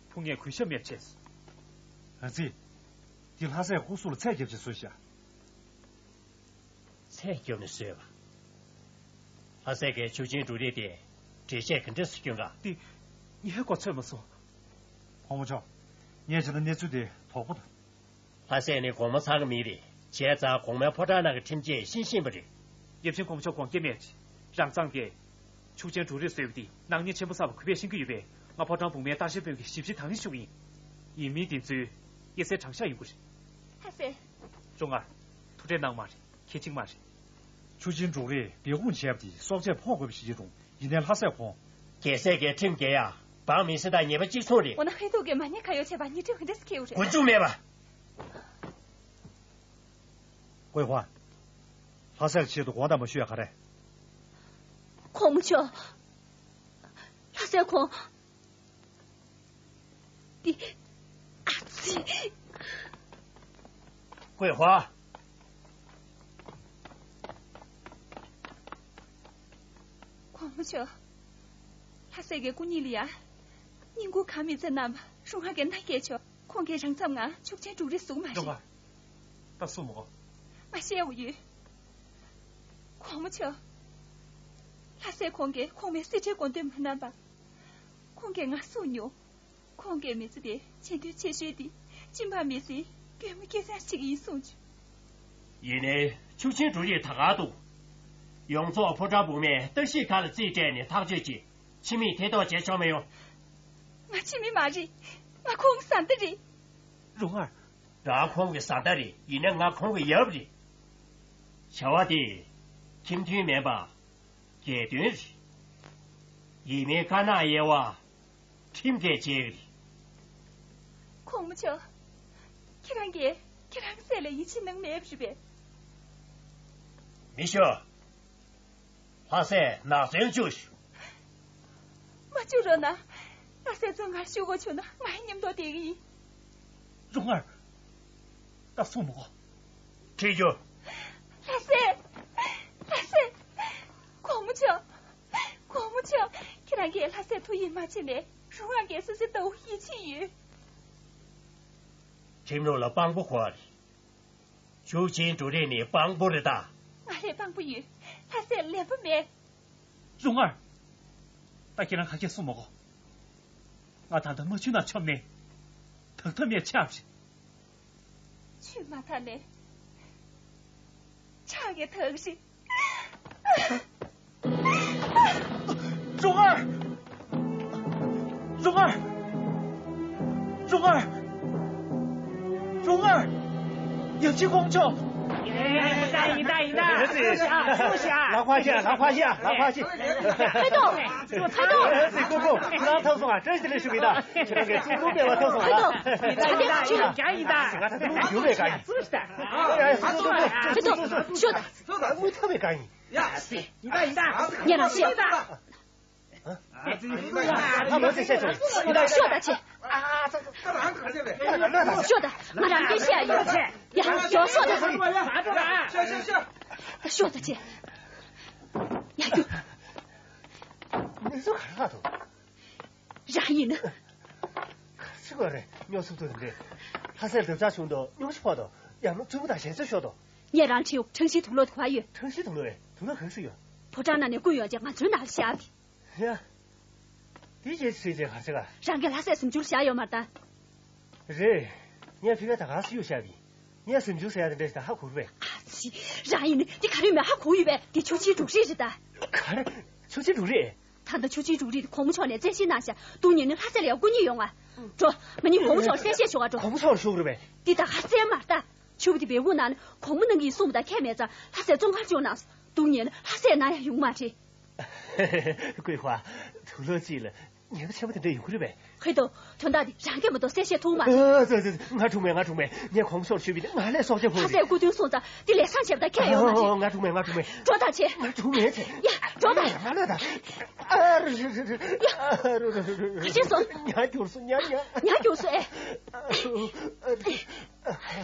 ཕུང་ངས་གུས་ཞབས་མེད་བྱས། ཨ་ཙི། འདི་ལྷ་སྲས་སྐུ་གཟུགས་ལ་ཚད་རྒྱབ་ཅིག་བཟོས་ཤག་ཚད་རྒྱབ་ནས་བཟོས་པ། ལྷ་སྲས་ཀྱིས་ཆུ་ཆེན་འབྲུག་རིས་དེ་འགྲེལ་བཤད་ག་འདྲས་སུ་སྐྱོན་ག་འདི་ངས་གོ་ཚོད་མ་སོང་། གོང་མ་མཆོག་ངས་བྱས་ན་གནས་ཚུལ་དེ་དོག་པོ་འདུག་ལྷ་སྲས་ནི་གོང་མ་ཚང་གི་མི་རེད། བྱས་ཙང་གོང་མའི་ཕོ་བྲང་ནང་གི་ཁྲིམས་ཆད་ཤེས་བཞིན་པ་རེད། ཡབ་ཆེན་གོང་མ་མཆོག་དགོངས་འགལ་མེད་ཅིག་རང་ཚང་གིས་ཆུ་ཆེན་འབྲུག་རིས་བཟོས་པ་འདི་ནག་ཉེས་ཆེན་པོ་བསགས་པ་གུས་པས་ཤེས་ཀྱི་ཡོད་པས་ང་ཕོ་བྲང་འབུམ་མའི་ལྟ་བཤལ་དཔོན་གྱི་ཞིབ་ཕྱིའི་དང་ལེན་ཞུ་གི་ཡིན། ཡིན་མིན་དེ་ཚོའི་དབྱེ་གསལ་དྲང་བཞག་ཡོང་གི་རེད། ལྷ་སྲས། རོང་སྔར། ཐུགས་ཁྲལ་གནང་མ་རེད། གལ་ཆེན་མ་རེད། ཆུ་ཆེན་འབྲུག་རིས་སྦས་སྐུང་བྱས་པ་དེ་སྲོག་ཆད་ཕོག་དགོས་པ་ཞིག་ཡིན་རུང་ཡིན་ནའི་ལྷ་སྲས་ཁོང་། རྒྱལ་སྲས་ཀྱིས་ཁྲིམས་འགལ་ཡ་འབངས་མི་སེར་དང་ཉེས་པ་གཅིག་མཚུངས་རེད། འོ་ན་ཧེ་ཏོ་གིས་མ་ཉེས་ཁ་གཡོག་བྱས་པ་ཉེས་ཁྲིམས་ག་འདྲས་སུ་འཁེལ་ཡོད་རེད། མགོ་མཇུག་མེད་པ། ཀོས་ཧྭ། ལྷ་སྲས་ཀྱི་ཆེད་དུ་དགོངས་དག་མ་ཞུ་ཡ་ག་རེ། གོང་མ་མཆོག་ལྷ་སྲས་ཁོང་། འདི། ཨ་ཙི། ཀོས་ཧྭ། གོང་མ་མཆོག་ལྷ་སྲས་ཀྱི་སྐུ་ཉིད་ལ་ཡ། བསྙེན་བཀུར་གང་མི་བྱེད་རྣམས་རུང་ཧ་གི་མནའ་སྐྱེལ་ཆོག་ཁོང་གིས་རང་མཚམས་ངང་ཆུ་ཆེན་འབྲུག་རིས་བཟོ་གི་མ་རེད། ད་སུ་མོ། ང་བཤད་དགོས་ཡོད། གོང་མ་མཆོག་ལྷ་སྲས་ཁོང་གིས་གོང་མའི་གསེར་ཁྲིའི་དགོངས་དོན་མ་གནང་བར། ཁོང་གིས་ང་བསུ་མྱོང་། ཁོང་གིས་མི་ཚེ་དེ་བྱེད་འདོད་ཆེ་ཤོས་དེ་སྦྱིན་པ་མི་ཚེ་གད་མོ་སྐྱེ་ས་ཞིག་ཡིན་གསུངས་བྱུང་། ཡིན་ནའི་ཆུ་ཆེན་འབྲུག་རིས་ད་ག་འདུག་ཡོངས་རྫོགས་ཕོ་བྲང་འབུམ་མའི་བརྟག་ཞིབ་ཁང་ལ་རྩིས་སྤྲད་ནས་ཐག་གཅོད་ཀྱིས་ཕྱི་མིག་ཐེ་གཏོགས་བྱས་ཆོག་མི་ཡོང་། ང་ཕྱི་མིག་མ་རེད། ང་ཁོང་གི་བཟའ་ཟླ་རེད། རོང་སྔར། རང་ཁོང་གི་བཟའ་ཟླ་རེད། ཡིན་ནའི་ང་ཁོང་གི་ཡབ་རེད། བྱ་བ་དེ་ཁྲིམས་མཐུན་མིན་པ་སྒེར་དོན་རེད། ཡིན་མིན་དཀར་ནག་དབྱེ་བ་ཁྲིམས་ཀྱིས་འབྱེད་ཀྱི་རེད། གོང་མ་མཆོག་ཁྱེད་རང་གིས་ཁྱེད་རང་གི་སྲས་ལ་ཡིད་ཆེས་གནང་མེད་པ་རེད་པས། མི་ཤོག་ལྷ་སྲས་ནག་ཚོན་བཅུག་ཤོག་མ་བཅུག་རོགས་གནང་། ལྷ་སྲས་ཚོ་ངར་བཅུག་དགོས་བྱུང་ན་ང་ཡི་མཉམ་དུ་བསྡད་ཀྱི་ཡིན། རོང་སྔར། ད་སོང་མ་གོ་ཁྲིད་རྒྱུ། ལྷ་སྲས། ལྷ་སྲས། གོང་མ་མཆོག་གོང་མ་མཆོག་ཁྱེད་རང་གིས་ལྷ་སྲས་ཐུགས་ཡིད་མ་ཆེས་ནས་རོང་སྔར་གྱི་སྲས་སྲས་ལྟ་བུ་ཡིད་ཆེས་ཡོད། ཁྲིམས་ལུགས་ལ་དཔང་པོ་དགོས་རེད། ཆུ་ཆེན་འབྲུག་རིས་ནི་དཔང་པོ་རེད་ད། ང་ལ་དཔང་པོ་ཡོད། ལྷ་སྲས་ལན་པོ་མེད། རོང་སྔར། ད་ཁྱེད་རང་ག་གེ་གསུང་མ་གོ་ང་ད་ལྟ་མ་ཆུ་ནང་མཆོངས་ནས་དག་ཐབས་མེད་ཆགས་པ་རེད། ཆུ་མ་ཐག་ནས་ཆགས་ཀྱི་དག་རེད། རོང་སྔར། རོང་སྔར། རོང་སྔར། རོང་སྔར། ཡབ་ཆེན་དཀོན་མཆོག་ཡིན་ད་ཡིན་ད། ལག་པ་བཞག་ལག་པ་བཞག་ལག་པ་བཞག་ཧེ་ཏོ། ཧེ་ཏོ། ཨེ་ཙི་ཀོ་ཀོ། ཁྱེད་རང་ཐོབ་སོང་ཨ། བཀྲ་ཤིས་བདེ་ལེགས་ཞུ་གི་ཡིན་ད། ཁྱེད་རང་གིས་ཀྲུང་གོ་སྤེལ་བ་ཐོབ་སོང་ཨ། ཧེ་ཏོ། ཡིན་ད་ཡིན་ད། ང་ད་དུང་ཡོད་པའི་བཀའ་ཡིན། ཧེ་ཏོ། ཧེ་ཏོ། ཤོད་ད། དངུལ་ཐོབ་པའི་བཀའ་ཡིན། ཡ། ཡིན་ད་ཡིན་ད། ངས་རང་བཤད། ད་མ་ཟེར་བཤད་ཆོག་ཡིན་ད་ཤོད་ད་ཅེ། ཤོད་ད། ང་རང་སྐད་བཤད་ཡོད། ཡ། ཡོ། ཤོད་ད། ཤོད་ཤོད་ཤོད། ད་ཤོད་ད་ཅེ། ཡ། རྒྱུགས། ལྷག་འདུག་རང་ཡིན་ན། ག་རེ་བྱེད་དགོས་རེད། སྨྱོ་སུབ་ཐུབ་དེ་འདྲས། ལྷ་སའི་འདབ་ཆགས་བྱུང་དོ། སྨྱོ་ཤི་ཕོག་དོ། ཡང་ན་བཙུན་མོ་དང་ཞལ་རྩོད་ཤོར་དོ། ངས་རང་ཁྲིད་ཁྲང་ཤིའི་དུག་ལོག་དེ་ག་ཡོད། ཁྲང་ཤིའི་དུག་ལོག་ཨེ། དུག་ལོག་ག་རེ་ཟེར་ཡོད། ཕོ་བྲང་ནང་ནས་བརྐུས་ཡོང་རྗེས་ང་ཚོའི་ནང་ལ་བཞག་གི། ཡ། དེ་རྗེས་ཚེ་རྗེས་ག་རེ་བྱེད་ག་རང་གིས་ལྷ་སའི་གཟིམ་ཆུང་ལ་བཞག་ཡོད་མ་རེད་ད། རེད། ངས་ཕི་ཀ་ད་ག་སེ་གཡུག་བཞག་པས། ངས་གཟིམ་ཆུང་ཟེར་ཡ་དེ་འདྲ་ཞིག་ད་ཧ་གོ་གི་རེད་པས། ཨ་ཙི། རང་ཡིན་ནི་འདི་ག་རེ་མེད་ཧ་གོ་ཡོད་པས། འདི་ཆུ་ཆེན་འབྲུག་རིས་རེད་ད། ག་རེ། ཆུ་ཆེན་འབྲུག་རིས། ད་ལྟ་ཆུ་ཆེན་འབྲུག་རིས་དེ་གོང་མ་མཆོག་ནས་བཙན་ཤེད་གནང་ཤག་སྡུག་བསྔལ་ནི་ལྷ་སའི་ལ་ཡ་བརྐུ་སྙིང་ཡོང་ང་། འགྲོ། ང་གཉིས་གོང་མ་མཆོག་ལ་གསལ་བཤད་ཞུ་ག་འགྲོ། གོང་མ་མཆོག་ལ་ཞུ་གི་རེད་པས། འདི་ད་ག་རེ་མ་རེད་ད། ཆུ་བོ་དེ་སྦས་སྐུང་གནང་ནས་གོང་མ་གནང་གི་ཡིན་གསུངས་པ་ད་ཁྱད་མེད་ཙང་ལྷ་སའི་བཙོན་ཁང་བཅུག་གནང་སོང་། སྡུག་བསྔལ་ནི་ལྷ་སའི་ནང་ཡང་ཡོང་མ་རེད། ཀུའེ་ཧྭ། དུག་ལོག་ཅིག་ལ་ཉེན་ཁ་ཆེན་པོ་དེ་འདྲ་ཡོང་གི་རེད་པས། ཧེ་ཏོ། དོན་དག་འདི་རང་གིས་མ་གཏོགས་གསལ་བཤད་ཐུབ་མ་རེད། ཨ་ཙི་ཙི། ང་འཁྲུག་མེད། ང་འཁྲུག་མེད། ངས་གོང་མ་མཆོག་ལ་ཞུས་པ་ཡིན། ང་ལས་སྲོག་སྐྱོབ་ཕོད་ལྷ་སའི་སྐུ་མདུན་གསུངས་ཙང་འདི་ལས་སང་བྱས་པ་ད་ཁྱད་ཡོད་མ་རེད། ཨ། ང་འཁྲུག་མེད། ང་འཁྲུག་མེད། འགྲོ་ད་བྱེད། ང་འཁྲུག་མེད་བྱེད། ཡ། འགྲོ་ད། ང་ལ་ད། ཨ་རུ་རུ་རུ་རུ། ཡ། ཨ་རུ་རུ་རུ་རུ། ག་བྱས་སོང་། ཉ་རྒྱུགས་སོང་། ཉ་ཉ། ཉ་རྒྱུགས་སོང་ཨེ། ཨ་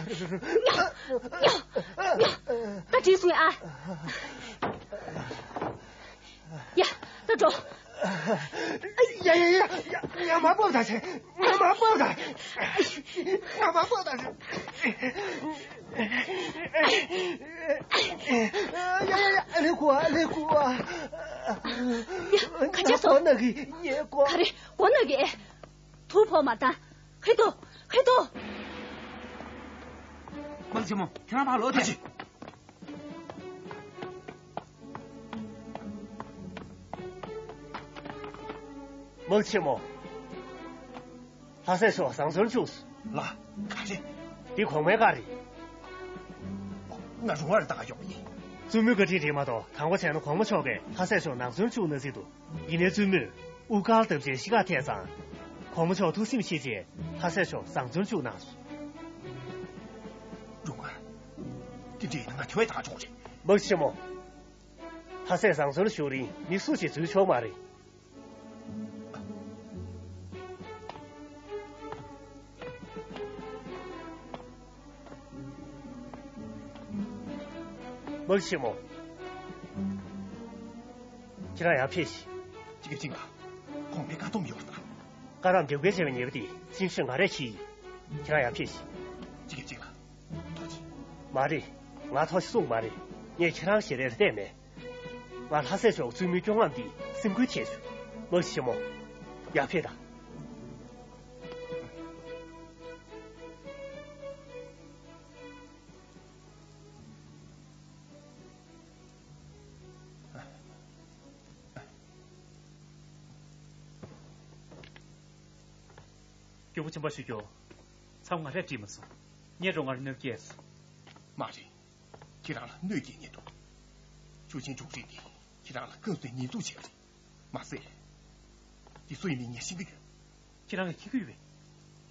རུ་རུ་རུ། ཉ་ཉ་ཉ། ད་དྲིས་སོང་ཨ། ཡ། ད་འགྲོ། ཡ་ཡ་ཡ་ཡ། ང་མ་སྤོབས་ད་བྱེད། ང་མ་སྤོབས་ད། ང་མ་སྤོབས་ད་བྱེད། ཡ་ཡ་ཡ། ལེ་ཁུ་ཨ། ལེ་ཁུ་ཨ། ཡ། ག་བྱས་སོང་། མགོ་ན་གི། ངའི་མགོ། ག་རེ། མགོ་ན་གི་ཨེ། དུག་ཕོག་མ་ད། ཧེ་ཏོ། ཧེ་ཏོ། དམག་ཆེན་མོ། ཁྱེད་རང་ཕར་ལོག་དེ། དམག་ཆེན་མོ། ལྷ་སྲས་མཆོག་བཟང་བཙོན་བཅུག་སོང་། ལགས། ག་རེ། འདི་གོང་མའི་བཀའ་རེད། ང་རུང་བར་བཏང་ཡོང་ཡིན། བཙུན་མོའི་བཀའ་དྲིན་རེད་མ་གཏོགས། དང་པོ་བྱས་ན་གོང་མ་མཆོག་གིས་ལྷ་སྲས་མཆོག་ནང་བཙོན་བཅུག་གནང་སྲིད་འདུག་ཡིན་ནའི་བཙུན་མོས་དབུ་དཀར་བརྡབ་བྱས་གཤིས་ཀ་ཐེབས་ཙང་། གོང་མ་མཆོག་ཐུགས་སེམས་ཤེས་བྱས་ལྷ་སྲས་མཆོག་བཟང་བཙོན་བཅུག་གནང་སོང་། རུང་བ། དེ་འདྲ་ཡིན་ན་ང་ཐོས་ཐག་ཆོད་རེད། དམག་ཆེན་མོ། ལྷ་སྲས་བཟང་བཙོན་བཞུགས་རིང་མི་སུ་ཞིག་འཛུལ་ཆོག་མ་རེད། དམག་ཆེན་མོ། ཁྱེད་རང་ཡར་ཕེབས་ཤིག་ཅི་གི་ཅིག་ལ། གོང་མའི་བཀའ་སྡོམ་ཡོད་རེད་ད། བཀའ་རམས་འདེབས་འགལ་བྱས་པའི་ཉེས་པ་དེ་ཅིན་ཧྲི་ང་རས་འཁྱེར་ཡིན། ཁྱེད་རང་ཡར་ཕེབས་ཤིག་ཅི་གི་ཅིག་ལ། ཐོ་ཅི། མ་རེད། ང་ཐོ་ཅི་གསུངས་མ་རེད། ངས་ཁྱེད་རང་ཞལ་རས་ལ་བལྟས་མེད། ང་ལྷ་སྲས་མཆོག་བཙུན་མོའི་སྐྱོ་ངལ་འདིས་སེམས་ཁུར་བྱས་བྱུང་། དམག་ཆེན་མོ། ཡར་ཕེབས་དང་། སྐྱོབ་པ་ཆེན་པོ་ཞུ་རྒྱུ། མཚམས་ང་རས་འགྲིག་མ་སོང་། ངས་རོ་མངར་གནོད་སྐྱེལ་སོང་། མ་རེད། ཁྱེད་རང་ལ་གནོད་སྐྱེལ་ཉེན་འདུག་ཆུ་ཆེན་འབྲུག་རིས་ཀྱིས་ཁྱེད་རང་ལ་སྐབས་སུ་ཉེས་འཛུགས་བྱས་པ་རེད། མ་ཟད། འདི་སུ་ཡིན་མིན་ངས་ཤེས་ཀྱི་ཡོད། ཁྱེད་རང་གིས་ཤེས་ཀྱི་ཡོད་པས།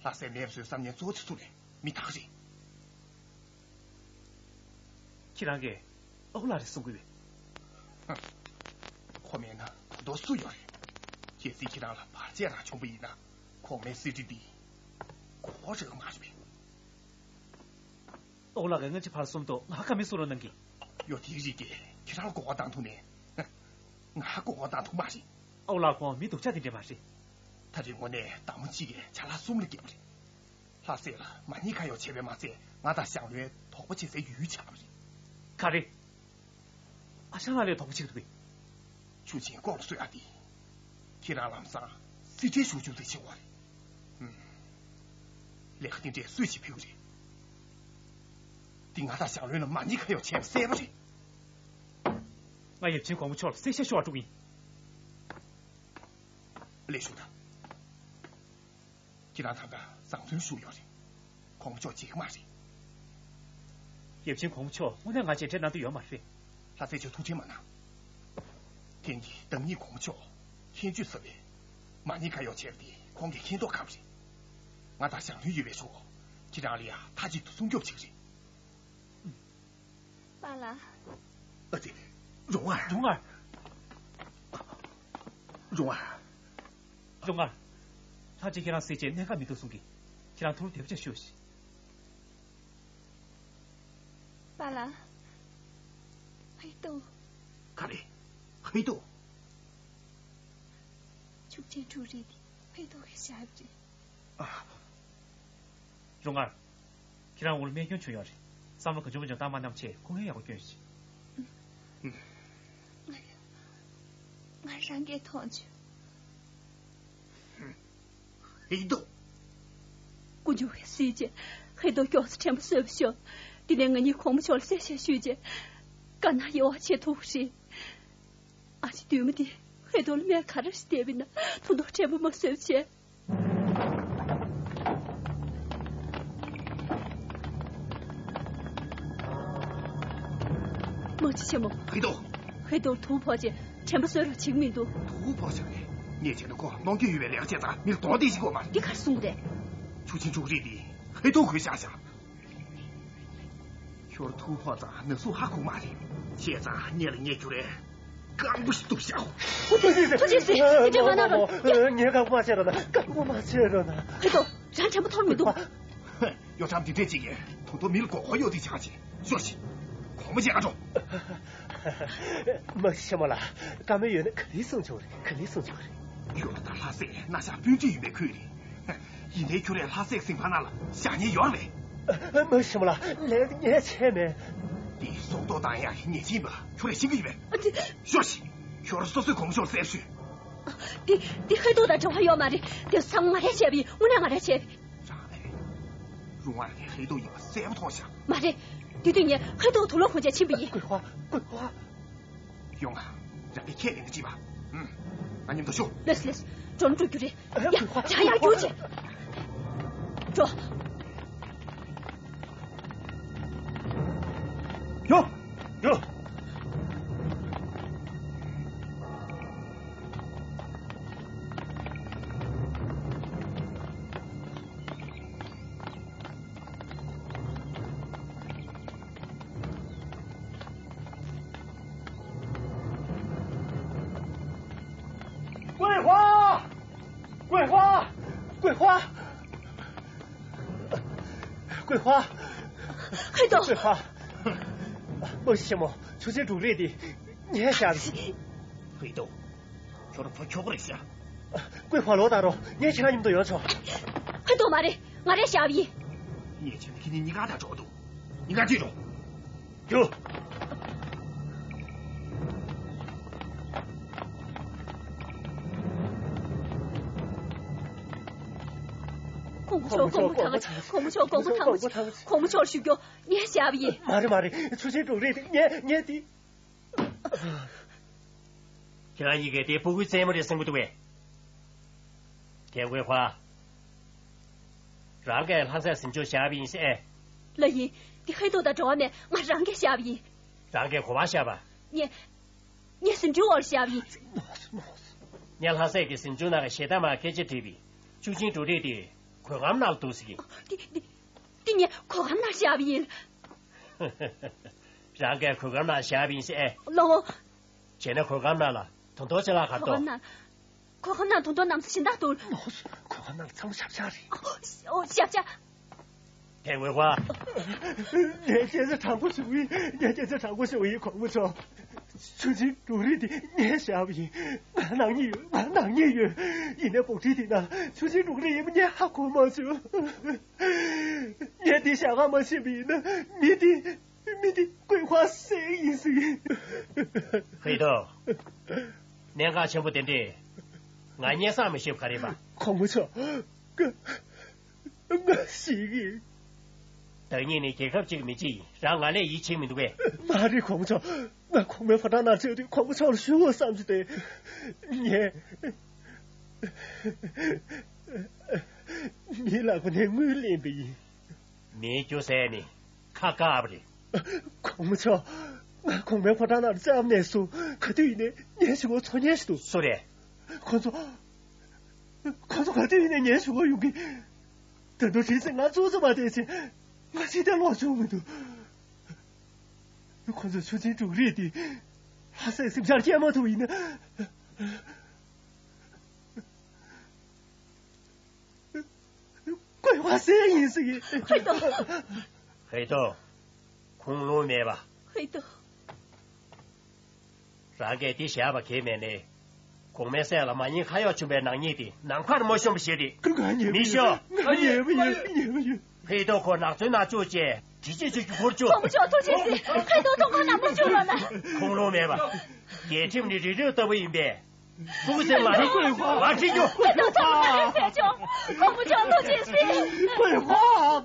ལྷ་སའི་མེ་བཟོས་བསམ་ཉེན་གཙོ་བོ་དེ་སུ་རེད། མི་དག་རེད། ཁྱེད་རང་གིས་ཨའུ་ལགས་རེད་གསུང་གི་ཡོད། ཧ། ཁོ་མེད་ན་ད་དུང་སུ་ཡོད་རེད། གལ་སྲིད་ཁྱེད་རང་ལ་བར་ཆད་རང་བྱུང་བ་ཡིན་ན། གོང་མའི་གསེར་ཁྲི་འདི་ཁོ་རག་མ་རེད་པས། ཨའུ་ལགས་ཀྱིས་སྔ་ཕྱི་བར་གསུམ་དུ་ང་ཁ་མི་གསོ་རོགས་གནང་གི། ཡོད། དེའི་རིགས་ཀྱིས་ཁྱེད་རང་མགོ་སྐོར་བཏང་ཐུབ་ནའི། ང་མགོ་སྐོར་བཏང་ཐུབ་མ་རེད། ཨའུ་ལགས་ཁོང་མི་སྡུག་ཅག་དེ་འདྲ་མ་རེད། ད་རེས་དངོས་གནས་མདའ་མོ་གཅིག་གིས་ཇ་ལག་གསུམ་ལ་བརྒྱབ་པ་རེད། ལྷ་སྲས་ལ་མ་ཉེས་ཁ་གཡོག་བྱས་པས་མ་ཚད། ང་དང་ཞང་བློན་དོགས་པ་བྱེད་སའི་ཡུལ་ཆགས་པ་རེད། ག་རེ། ཨ་ཞང་ལགས་ལ་དོགས་པ་བྱེད་ཀྱི་འདུག་གས། ཆུ་ཆེན་ལྐོག་ལ་གསོད་ཡག་དེ། ཁྱེད་རང་ལམ་སང་གསེར་ཁྲིའི་ཞུ་རྒྱུ་དེ་བྱེད་དགོས་རེད། ཨུམ། ལས་ཀ་དེ་འདྲས་སུས་བྱེད་ཕོད་ཀྱི་རེད། འདི་ང་དང་ཞང་བློན་ལ་མ་ཉེས་ཁ་གཡོག་བྱས་པ་གསལ་པོ་རེད། ང་ཡབ་ཆེན་གོང་མ་མཆོག་ལ་གསལ་བཤད་ཞུ་བར་འགྲོ་གི་ཡིན། ལས་ཞུ་དང་། ཁྱེད་རང་ད་ལྟ་བཟང་བཙོན་བཞུགས་ཡོད་རེད། གོང་མ་མཆོག་བརྗེད་ཀྱི་མ་རེད། ཡབ་ཆེན་གོང་མ་མཆོག་དངོས་གནས་ང་མཇལ་འཕྲད་གནང་འདོད་ཡོད་མ་རེད། ལྷ་སྲས་མཆོག་ཐུགས་ཁྲལ་མ་གནང་། དེང་གི་བདག་ཉིད་གོང་མ་མཆོག་མཁྱེན་དཔྱོད་ཟབ་པས། མ་ཉེས་ཁ་གཡོག་བྱས་པ་དེ་ཁོང་གིས་མཁྱེན་མདོག་ཁ་པོ་རེད། ང་དང་ཞང་བློན་ཡོད་པའི་ཤུགས་ཁྱེད་རང་ལ་ཡང་མཐའ་གཅིག་ཏུ་སྲུང་སྐྱོབ་བྱེད་ཀྱི་རེད། པཱ་ལགས། ཨ་ཙི། རོང་བར། རོང་བར། རོང་བར། རོང་བར། ལྷ་རྗེ་ཁྱེད་རང་གསད་རྗེས་གནད་འགག་མི་འདུག་གསུང་གི། ཁྱེད་རང་ཐུགས་ལ་བདེ་བ་ཅིག་བཞུགས་ཤིག་པཱ་ལགས། ཧེ་ཏོ། ག་རེ། ཧེ་ཏོ། ཅན་ཕྲུག་རེད་དེ་ཧེ་ཏོ་གི་ཞབས་རེད། ཨ། རོང་ངར། ཁྱེད་རང་འུར་རྨས་སྐྱོན་བྱུང་ཡོད་རེད། བསམ་བློ་ག་ཚོད་མ་བྱུང་། ད་མ་ནམ་ཆེ་ཁོང་ལ་ཡག་པོ་སྐྱོན་ཞིག་ང་རང་གིས་མཐོང་བྱུང་། ཧེ་ཏོ། ཀུ་ཅོ་བའི་སྲིད་ཅེ། ཧེ་ཏོ་མགྱོགས་སུ་དྲན་པ་གསོས་པ་ཤོག་དེ་ནས་ང་གཉིས་གོང་མ་མཆོག་ལ་གསལ་བཤད་ཞུས་རྗེས། དཀའ་ན་ཡོ་བ་བྱེད་ཐུབ་རེད། ཨ་ཅེ་དུས་མ་དེ་ཧེ་ཏོ་ལ་སྨན་ག་རེ་ཞིག་བལྟས་པ་ཡིན་ན་ཐུགས་དོགས་དྲན་པ་མ་གསོས་པ་བྱས། མ་ཅི་ཆེན་མོ། ཧེ་ཏོ། ཧེ་ཏོ་ཐུགས་ཕོག་རྗེས་དྲན་པ་གསོས་རོགས་བྱེད་ཀྱི་མི་འདུག་ཐུགས་ཕོག་ཆག་ནས་ངས་བྱས་ན་ཁོ་གནོང་རྒྱུ་ཡོད་པའི་ལས་ཀ་བྱས་ཙང་མིར་གདོང་དེ་ཞིག་དགོས་མ་རེད། འདི་གར་གསུངས་རེད། ཆུ་ཆེན་ཕྲུག་རིགས་འདི་ཧེ་ཏོ་གོས་བཞག་བཞག་ཁྱོར་ཐུགས་ཕོག་ཙང་ན་ཟུག་ཧ་གོ་མ་རེད། བྱས་ཙང་ངས་ལ་ངས་ཁྱོ་རེ་རྐང་པ་ཞིག་གཏུབ་བཞག་ཐུགས་རྗེ་ཆེ། དེ་འདྲ་མ་གནང་རོགས། ངས་རྐང་པ་མ་བྱེད་རོགས་གནང་། རྐང་པ་མ་བྱེད་རོགས་གནང་། ཧེ་ཏོ། རང་དྲན་པ་ཐོར་མི་འདུག་གཡོ་ཁྲམ་འདི་འདྲས་ཅིག་གིས་དོན་དུ་མི་ལ་མགོ་སྐོར་གཡོག་དེ་ཆགས་ཅིག་ཤོག་ཤིག་གོང་མ་མཇལ་ག་འགྲོ། མ་གཞི་ཆེན་མོ་ལགས། བཀའ་མོལ་ཡོད་ན་ག་ལེར་གསུང་ཆོག་རེད། ག་ལེར་གསུང་ཆོག་རེད། ཁྱོད་དང་ལྷ་སྲས་ནང་བཞིན་སྤུན་མཆེད་ཡིན་པའི་ཁུལ་རེད། ཡིན་ནའི་ཁྱོད་རས་ལྷ་སྲས་གཟིམ་ཁང་ནང་ལ་བཞག་ཉེན་ཡོད་རེད་པས། མ་གཞི་ཆེན་མོ་ལགས། ལན་ངས་བྱས་མེད། འདི་སྲོག་ཐོག་བཏང་ཡག་གི་ཉེས་ཆད་ཡིན་པ་ཁྱོད་རས་ཤེས་ཀྱི་ཡོད་པས། ཤོག་ཤིག་ཁྱོད་ར་སོ་སོའི་གོང་མ་མཆོག་ལ་གསལ་པོ་ཞུས། དེ་དེ་ཧེ་ཏོ་དང་འབྲེལ་བ་ཡོད་མ་རེད། དེ་ཚང་མ་ང་རས་བྱས་པ་ཡིན། དངོས་གནས་ང་རས་བྱས་པ་ཡིན། རང་ཨེ། རུང་བར་ངས་ཧེ་ཏོ་ཡིན་པ་གསལ་པོ་མཐོང་ཤག་མ་རེད། དེ་དུས་ངས་ཧེ་ཏོ་དུག་ལོག་ཁོང་ཅག་ཕྱིན་པ་ཡིན། ཀུན་ཧྭ། ཀུན་ཧྭ། ཡོང་ང་། རང་གིས་ཁས་ལེན་གྱི་བྱེད་པ། ཨུམ། ང་མཉམ་དུ་ཤོག་ལེས་ལེས། འགྲོ་ན་འགྲོ་རྒྱུ་རེད། ཡ། ཀུན་ཧྭ། རང་ཡར་རྒྱུགས་བྱེད། འགྲོ། ཡོ། ཡོ། ཀུན་ཧྭ། ཀུན་ཧྭ། ཀུན་ཧྭ། ཀུན་ཧྭ། ཧེ་ཏོ། ཀུན་ཧྭ། མ་གཞི་ཆེན་མོ། ཆུ་ཆེན་འབྲུག་རིགས་འདི་ངས་བཞག་པ་ཡིན། ཧེ་ཏོ། ཁྱོད་རང་ཕོ་ཁྱོ་ག་རེད་ཤག་ཀུན་ཧྭ་ལོག་བཏང་རོགས། ངས་ཁྱེད་རང་མཉམ་དུ་ཡོང་ཆོག་ཧེ་ཏོ། མ་རེད། ང་རས་བཞག་པ་ཡིན། ངས་བྱས་ན་ཁྱེད་གཉིས་གཉིས་ཀ་དང་འགྲོགས་འདུག་གཉིས་ཀ་ཁྲིད་འགྲོ། རྒྱུགས། གོང་མ་མཆོག། གོང་མ་ཐང་། གོང་མ་མཆོག། གོང་མ་ཐང་། གོང་མ་མཆོག་ལ་ཞུ་རྒྱུ། ངས་བཞག་པ་ཡིན། མ་རེད་མ་རེད། ཆུ་ཆེན་འབྲུག་རིགས་དེ་ངས་ངས་དེ། ཁྱེད་རང་གཉིས་ཀས་དེ་ཕྲུ་གུའི་རྩེད་མོ་རེད་བསམ་གྱི་འདུག་པས། ཐེ་ཝེ་ཧྭ། རང་གིས་ལྷ་སའི་གཟིམ་ཆུང་བཞག་པ་ཡིན་ཟེར། ལགས་ཡིན། དེ་ཧེ་ཏོ་དང་འབྲེལ་བ་མེད། ང་རང་གིས་བཞག་པ་ཡིན། རང་གིས་ག་པར་བཞག་པ། ངས། ངས་གཟིམ་ཆུང་འོག་ལ་བཞག་པ་ཡིན། ངས་ལྷ་སའི་གི་གཟིམ་ཆུང་ནང་གི་ཞལ་ཏ་མར་སྐད་ཆ་དྲིས་པས། ཆུ་ཆེན་འབྲུག་རིགས་དེ་གོས་སྒམ་ནང་ལ་འདུག་ཟེར་གི། དེ་དེ། དེ་ངས་གོས་སྒམ་ནང་བཞག་པ་ཡིན། རང་གིས་གོས་སྒམ་ནང་བཞག་པ་ཡིན་ཟེར། ལགས་འོང་། བྱས་ན་གོས་སྒམ་ནང་ལ་དོན་དོ་ཅ་ལག་ག་རེ་འདུག་གོས་སྒམ་ནང་། གོས་སྒམ་ནང་དོན་དོ་གནམ་ས་གཞན་དག་འདུག་གོས་སྒམ་ནང་ལ་ཚང་མ་ཞབས་བཅགས་རེད། ཨོ། ཞབས་བཅགས། ཐེ་ཝེ་ཧྭ། ངས་སྐད་ཆ་དྲང་པོ་ཞུ་གི་ཡིན། ངས་སྐད་ཆ་དྲང་པོ་ཞུ་གི་ཡིན། གོང་མ་མཆོག་ཆུ་ཆེན་འབྲུག་རིགས་དེ་ངས་བཞག་པ་ཡིན། ང་ནག་ཉེས་ཡོད། ང་ནག་ཉེས་ཡོད། ཡིན་ནའི་འབོལ་ཁྲིའི་དེ་ན་ཆུ་ཆེན་འབྲུག་རིགས་ཡིན་པ་ངས་ཧ་གོ་མ་བྱུང་། ངས་འདི་བཞག་ག་མ་ཕྱིན་པ་ཡིན་ན་མི་དེ། མི་དེ་ཀུན་ཧྭ་སྲས་ཡིན་ཟེར་གི། ཧེ་ཏོ། གནད་འགག་ཆེན་པོ་དེ་འདྲས་ང་སྙན་སེང་མི་ཤེས་པ་ག་རེ་ཡིན་པ། གོང་མ་མཆོག་ང་ང་ཤི་གི། བདག་ཉིད་ནི་རྒྱལ་ཁབ་ཅིག་གི་མི་གཅིག་ཡིན། རང་ང་ལས་ཡིད་ཆེས་མི་འདུག་གས། མ་རེད་གོང་མ་མཆོག་ང་གོང་མའི་ཕོ་བྲང་ནང་ཆགས་དུས་གོང་མ་མཆོག་ལ་ཞུ་དགོས་བསམ་བྱས་ཏེ། ངས་མིའི་ལག་པ་ནས་དངུལ་ལེན་པ་ཡིན། མིའི་རྒྱུ་ཟས་ནི་ཁ་བཀག་པ་རེད། གོང་མ་མཆོག་ང་གོང་མའི་ཕོ་བྲང་ནང་ལ་བཅར་ནས་བཟུང་ག་དུས་ཡིན་ནའི་ངའི་ཞུ་བ་འཚོལ་མཁན་ཞིག་འདུག་སུ་རེད། ཁོང་ཚོ། ཁོང་ཚོ་ག་དུས་ཡིན་ནའི་ངའི་ཞུ་བ་ཡོང་གི། ད་དུང་རིང་ཙམ་ང་ཙུག་ཙུག་མ་བསྡད་ཚེ་ང་ཅི་ལྟར་ལོག་བྱུང་མི་འདུག་ཁོང་ཚོས་ཆུ་ཆེན་འབྲུག་རིགས་དེ་ལྷ་སའི་གཟིམ་ཤག་སྐྱེལ་མ་ཐུབ་ཡིན་ན། ཀུན་ཧྭ་སྲས་ཡིན་ཟེར་གི། ཧེ་ཏོ། ཧེ་ཏོ། ཁུངས་ལུང་མེད་པ། ཧེ་ཏོ། རང་གིས་འདི་བཞག་པ་གལ་མེད་ནས། གོང་མའི་སྲས་ལ་མ་ཉེས་ཁ་གཡོག་བྱུང་བའི་ནག་ཉེས་དེ་ནམ་མཁར་མ་ཤོང་བ་ཞིག་རེད། ང་ཉེས་མི་མི་ཤོང་། ང་ཉེས་མི་ཉེས་མི་ཉེས་མི་ཉེས། ཕེ་ཏོ་ཁོ་ནག་ཚོའི་ནག་ཕྱོགས་བཅས་དྲི་ཆུ་ཆུ་གུར་ཆུ། གོང་མ་མཆོག་ཐུགས་རྗེ་གཟིགས། ཕེ་ཏོ་ཐོག་ཁ་ནང་མ་བཅུག་རོགས་གནང་། ཁུངས་ལུང་མེད་པ། རྒྱལ་ཁྲིམས་ནི་རི་རབ་ལྟ་བུ་ཡིན་པས། ཐུགས་སེམས་ལ་རེ་ཁོས་ཧ་ང་ཁྲིད་རྒྱུ། ཕེ་ཏོ་ཐོག་ཁ་ནང་མ་བཅུག། གོང་མ་མཆོག་ཐུགས་རྗེ་གཟིགས། ཁོས་ཧ་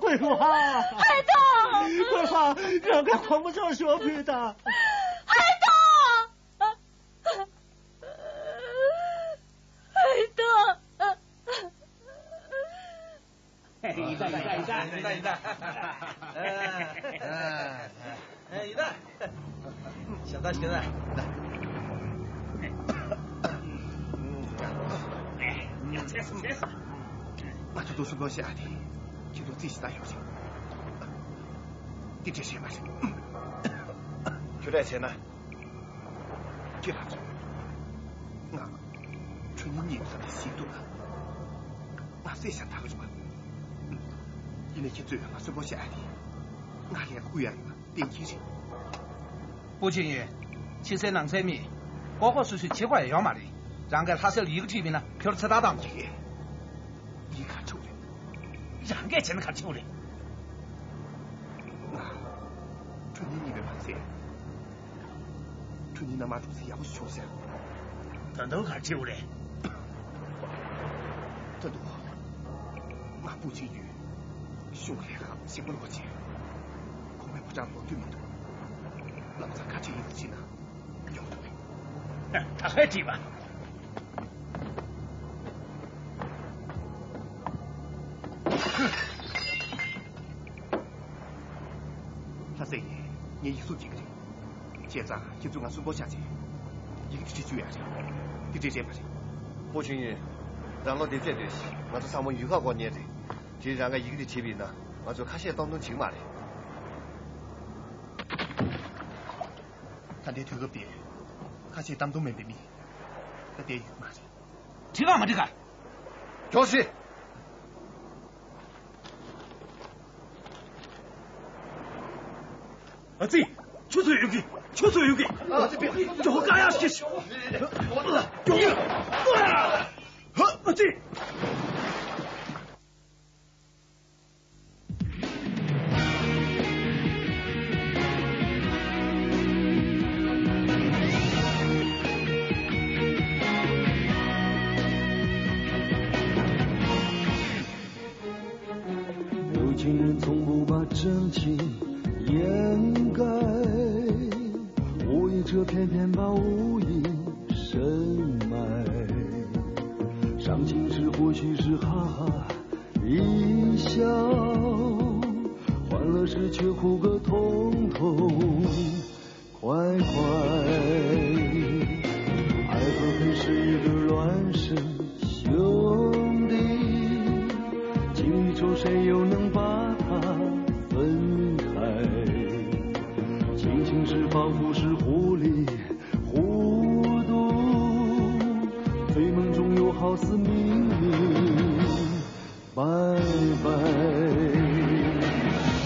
ཁོས་ཧ། ཕེ་ཏོ། ཁོས་ཧ་རང་གི་གོང་མ་མཆོག་ཞུ་བ་ཕུལ་དང་། ཕེ་ཏོ། ཕེ་ཏོ། ཡིན་ད་ཡིན་ད་ཡིན་ད་ཡིན་ད། ཡིན་ད་ཡིན་ད། ཡིན་ད། ཞབས་ཏ་ཞུ་ད། ང་ཚོ་དུ་སུ་གོ་ཤ་དེ། ཁྱེད་ཚོ་རྩིས་ཞིག་ད་ཡོད་ཟིན། དེ་འདྲ་བྱས་མ་རེད། ཁྱོད་རས་བྱས་ན། ཁྱེད་ལ་ཚོ། ང་། ཁྱོད་ཉིད་གཉིས་ལ་དེ་ཞིག་འདུག་ན། ང་སེ་ཤ་ཐག་རུ་མ། ཡིན་ནས་ཁྱེད་ཚོས་ང་ཚོ་བོ་ཤ་ཡ་དེ། ང་ལས་ཀ་ཀུ་ཡ་ཡོད་ན་གཏན་འཁེལ་རེད། པོ་ཆེན་ཡོད། ཕྱི་གསལ་ནང་གསལ་མེད། ལྐོག་ལྐོག་སུད་སུད་བྱེད་དགོས་ཡ་ཡོད་མ་རེད། རང་གིས་ལྷ་སར་ཡི་གེ་བྲིས་མིན་ན་ཁྱོད་ཚེ་ཐག་བཏང་དགོས། ཡི་གེ་ག་འཕྲོ་རེད། རང་གིས་བྱས་ན་ག་འཕྲོ་རེད། ང་། ཁྱོད་ཉིད་གཉིས་པའི་མ་ཚད། ཁྱོད་ཉིད་ན་མ་འགྲོ་ཚེ་ཡག་པོ་ཞིག་བྱུང་ཟེར། ད་དུང་ག་འཕྲོ་རེད། ད་དུང་། ང་པུ་ཆིང་ཡུས། གཞུང་ལས་ཁང་ཞིག་པ་ལོག་བྱས། གོང་མའི་ཕོ་བྲང་ལོག་རྒྱུ་མི་འདུག་ལམ་སང་ཁ་ཆེ་ཡིན་ཟེར་ན། ཡོང་ཐུབ་མེད། ད་ཧེ་ཀྲི་བ། ལྷ་སའི་ངས་ཡིག་གཟུགས་ཀྱི་གི་རེད། བྱས་ཙང་ཁྱེད་ཚོས་ང་གསོན་པོ་བཞག་ཚེ། ཡིག་འདི་བྲིས་བཅུག་ཡ་རེད། འདི་འདྲས་རེད་མ་རེད། པོ་ཆུང་ཡུན། རང་ལོ་དེ་ཚད་འདོད་ཤི་ང་ཚོ་ཚང་མ་ཡུལ་ཁ་སྐོར་ཉན་རེད། དེ་རང་ག་ཡིག་འདི་བྲིས་པ་ཡིན་ན་ང་ཚོ་ཁ་ཤས་སྟོང་སྟོང་བྱེད་ཀྱི་མ་རེད། ད་ལྟའི་དུས་སྐབས་འདིར་ཁ་ཤས་གཏམ་གཏོང་མེད་པའི་མི་ད་ལྟའི་ཡོད་མ་རེད། འགྲིག་ག་མ་འགྲིག་ག་གྱོགས་ཤིག་ཨ་ཙི། ཆུ་ཚོད་ཡོད་གི་ཆུ་ཚོད་ཡོད་གི་ཨ་ཙི། ཇོ་ཀ་ཡ་ཤི་ཤི། ཇོ་ཀ་ཨ་ཙི། 有情人从不把真情掩盖，无意遮偏偏把无意深埋。伤心时或许是哈哈一笑，欢乐时却哭个通通。快快，爱和恨是一对儿孪生兄弟，情与仇谁又能把它分开？清醒时仿佛是糊里糊涂，醉梦中又好似明明 白白。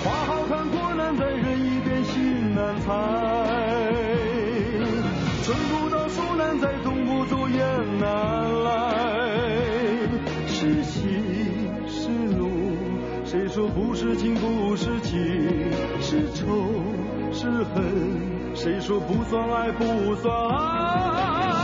花好看，果难摘，人已变，心难猜。春不到，树难栽，冬不作，雁难来。是喜是怒，谁说不是情不是情？是仇是恨， 谁说不算爱，不算爱？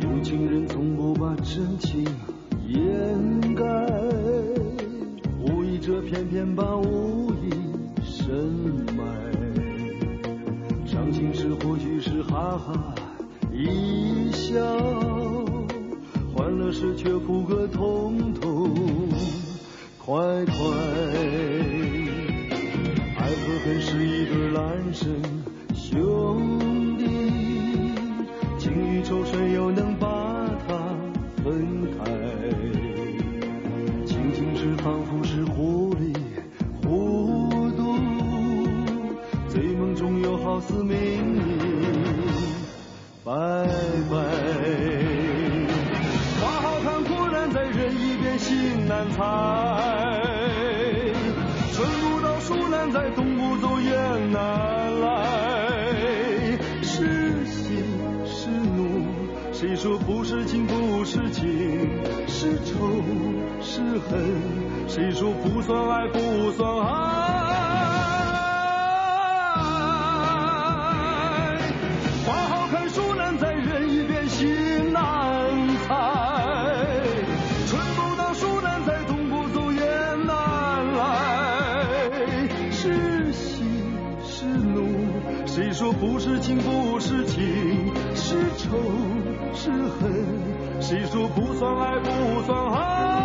有情人从不把真情 掩盖，无意遮偏偏把无意深埋。伤心时或许是哈哈一笑，欢乐时却哭个通通快快。爱和恨是一对儿孪生 兄弟，情与仇谁又能把它分春不到苏南，在东不走云南来。是喜是怒，谁说不是情不是情？是仇是恨，谁说不算爱不算爱？花好看，树难在，人已变心难猜。春不到苏南，在东不走云南来。是喜是怒，谁说不是情不是情？是仇是恨，谁说不算爱不算爱？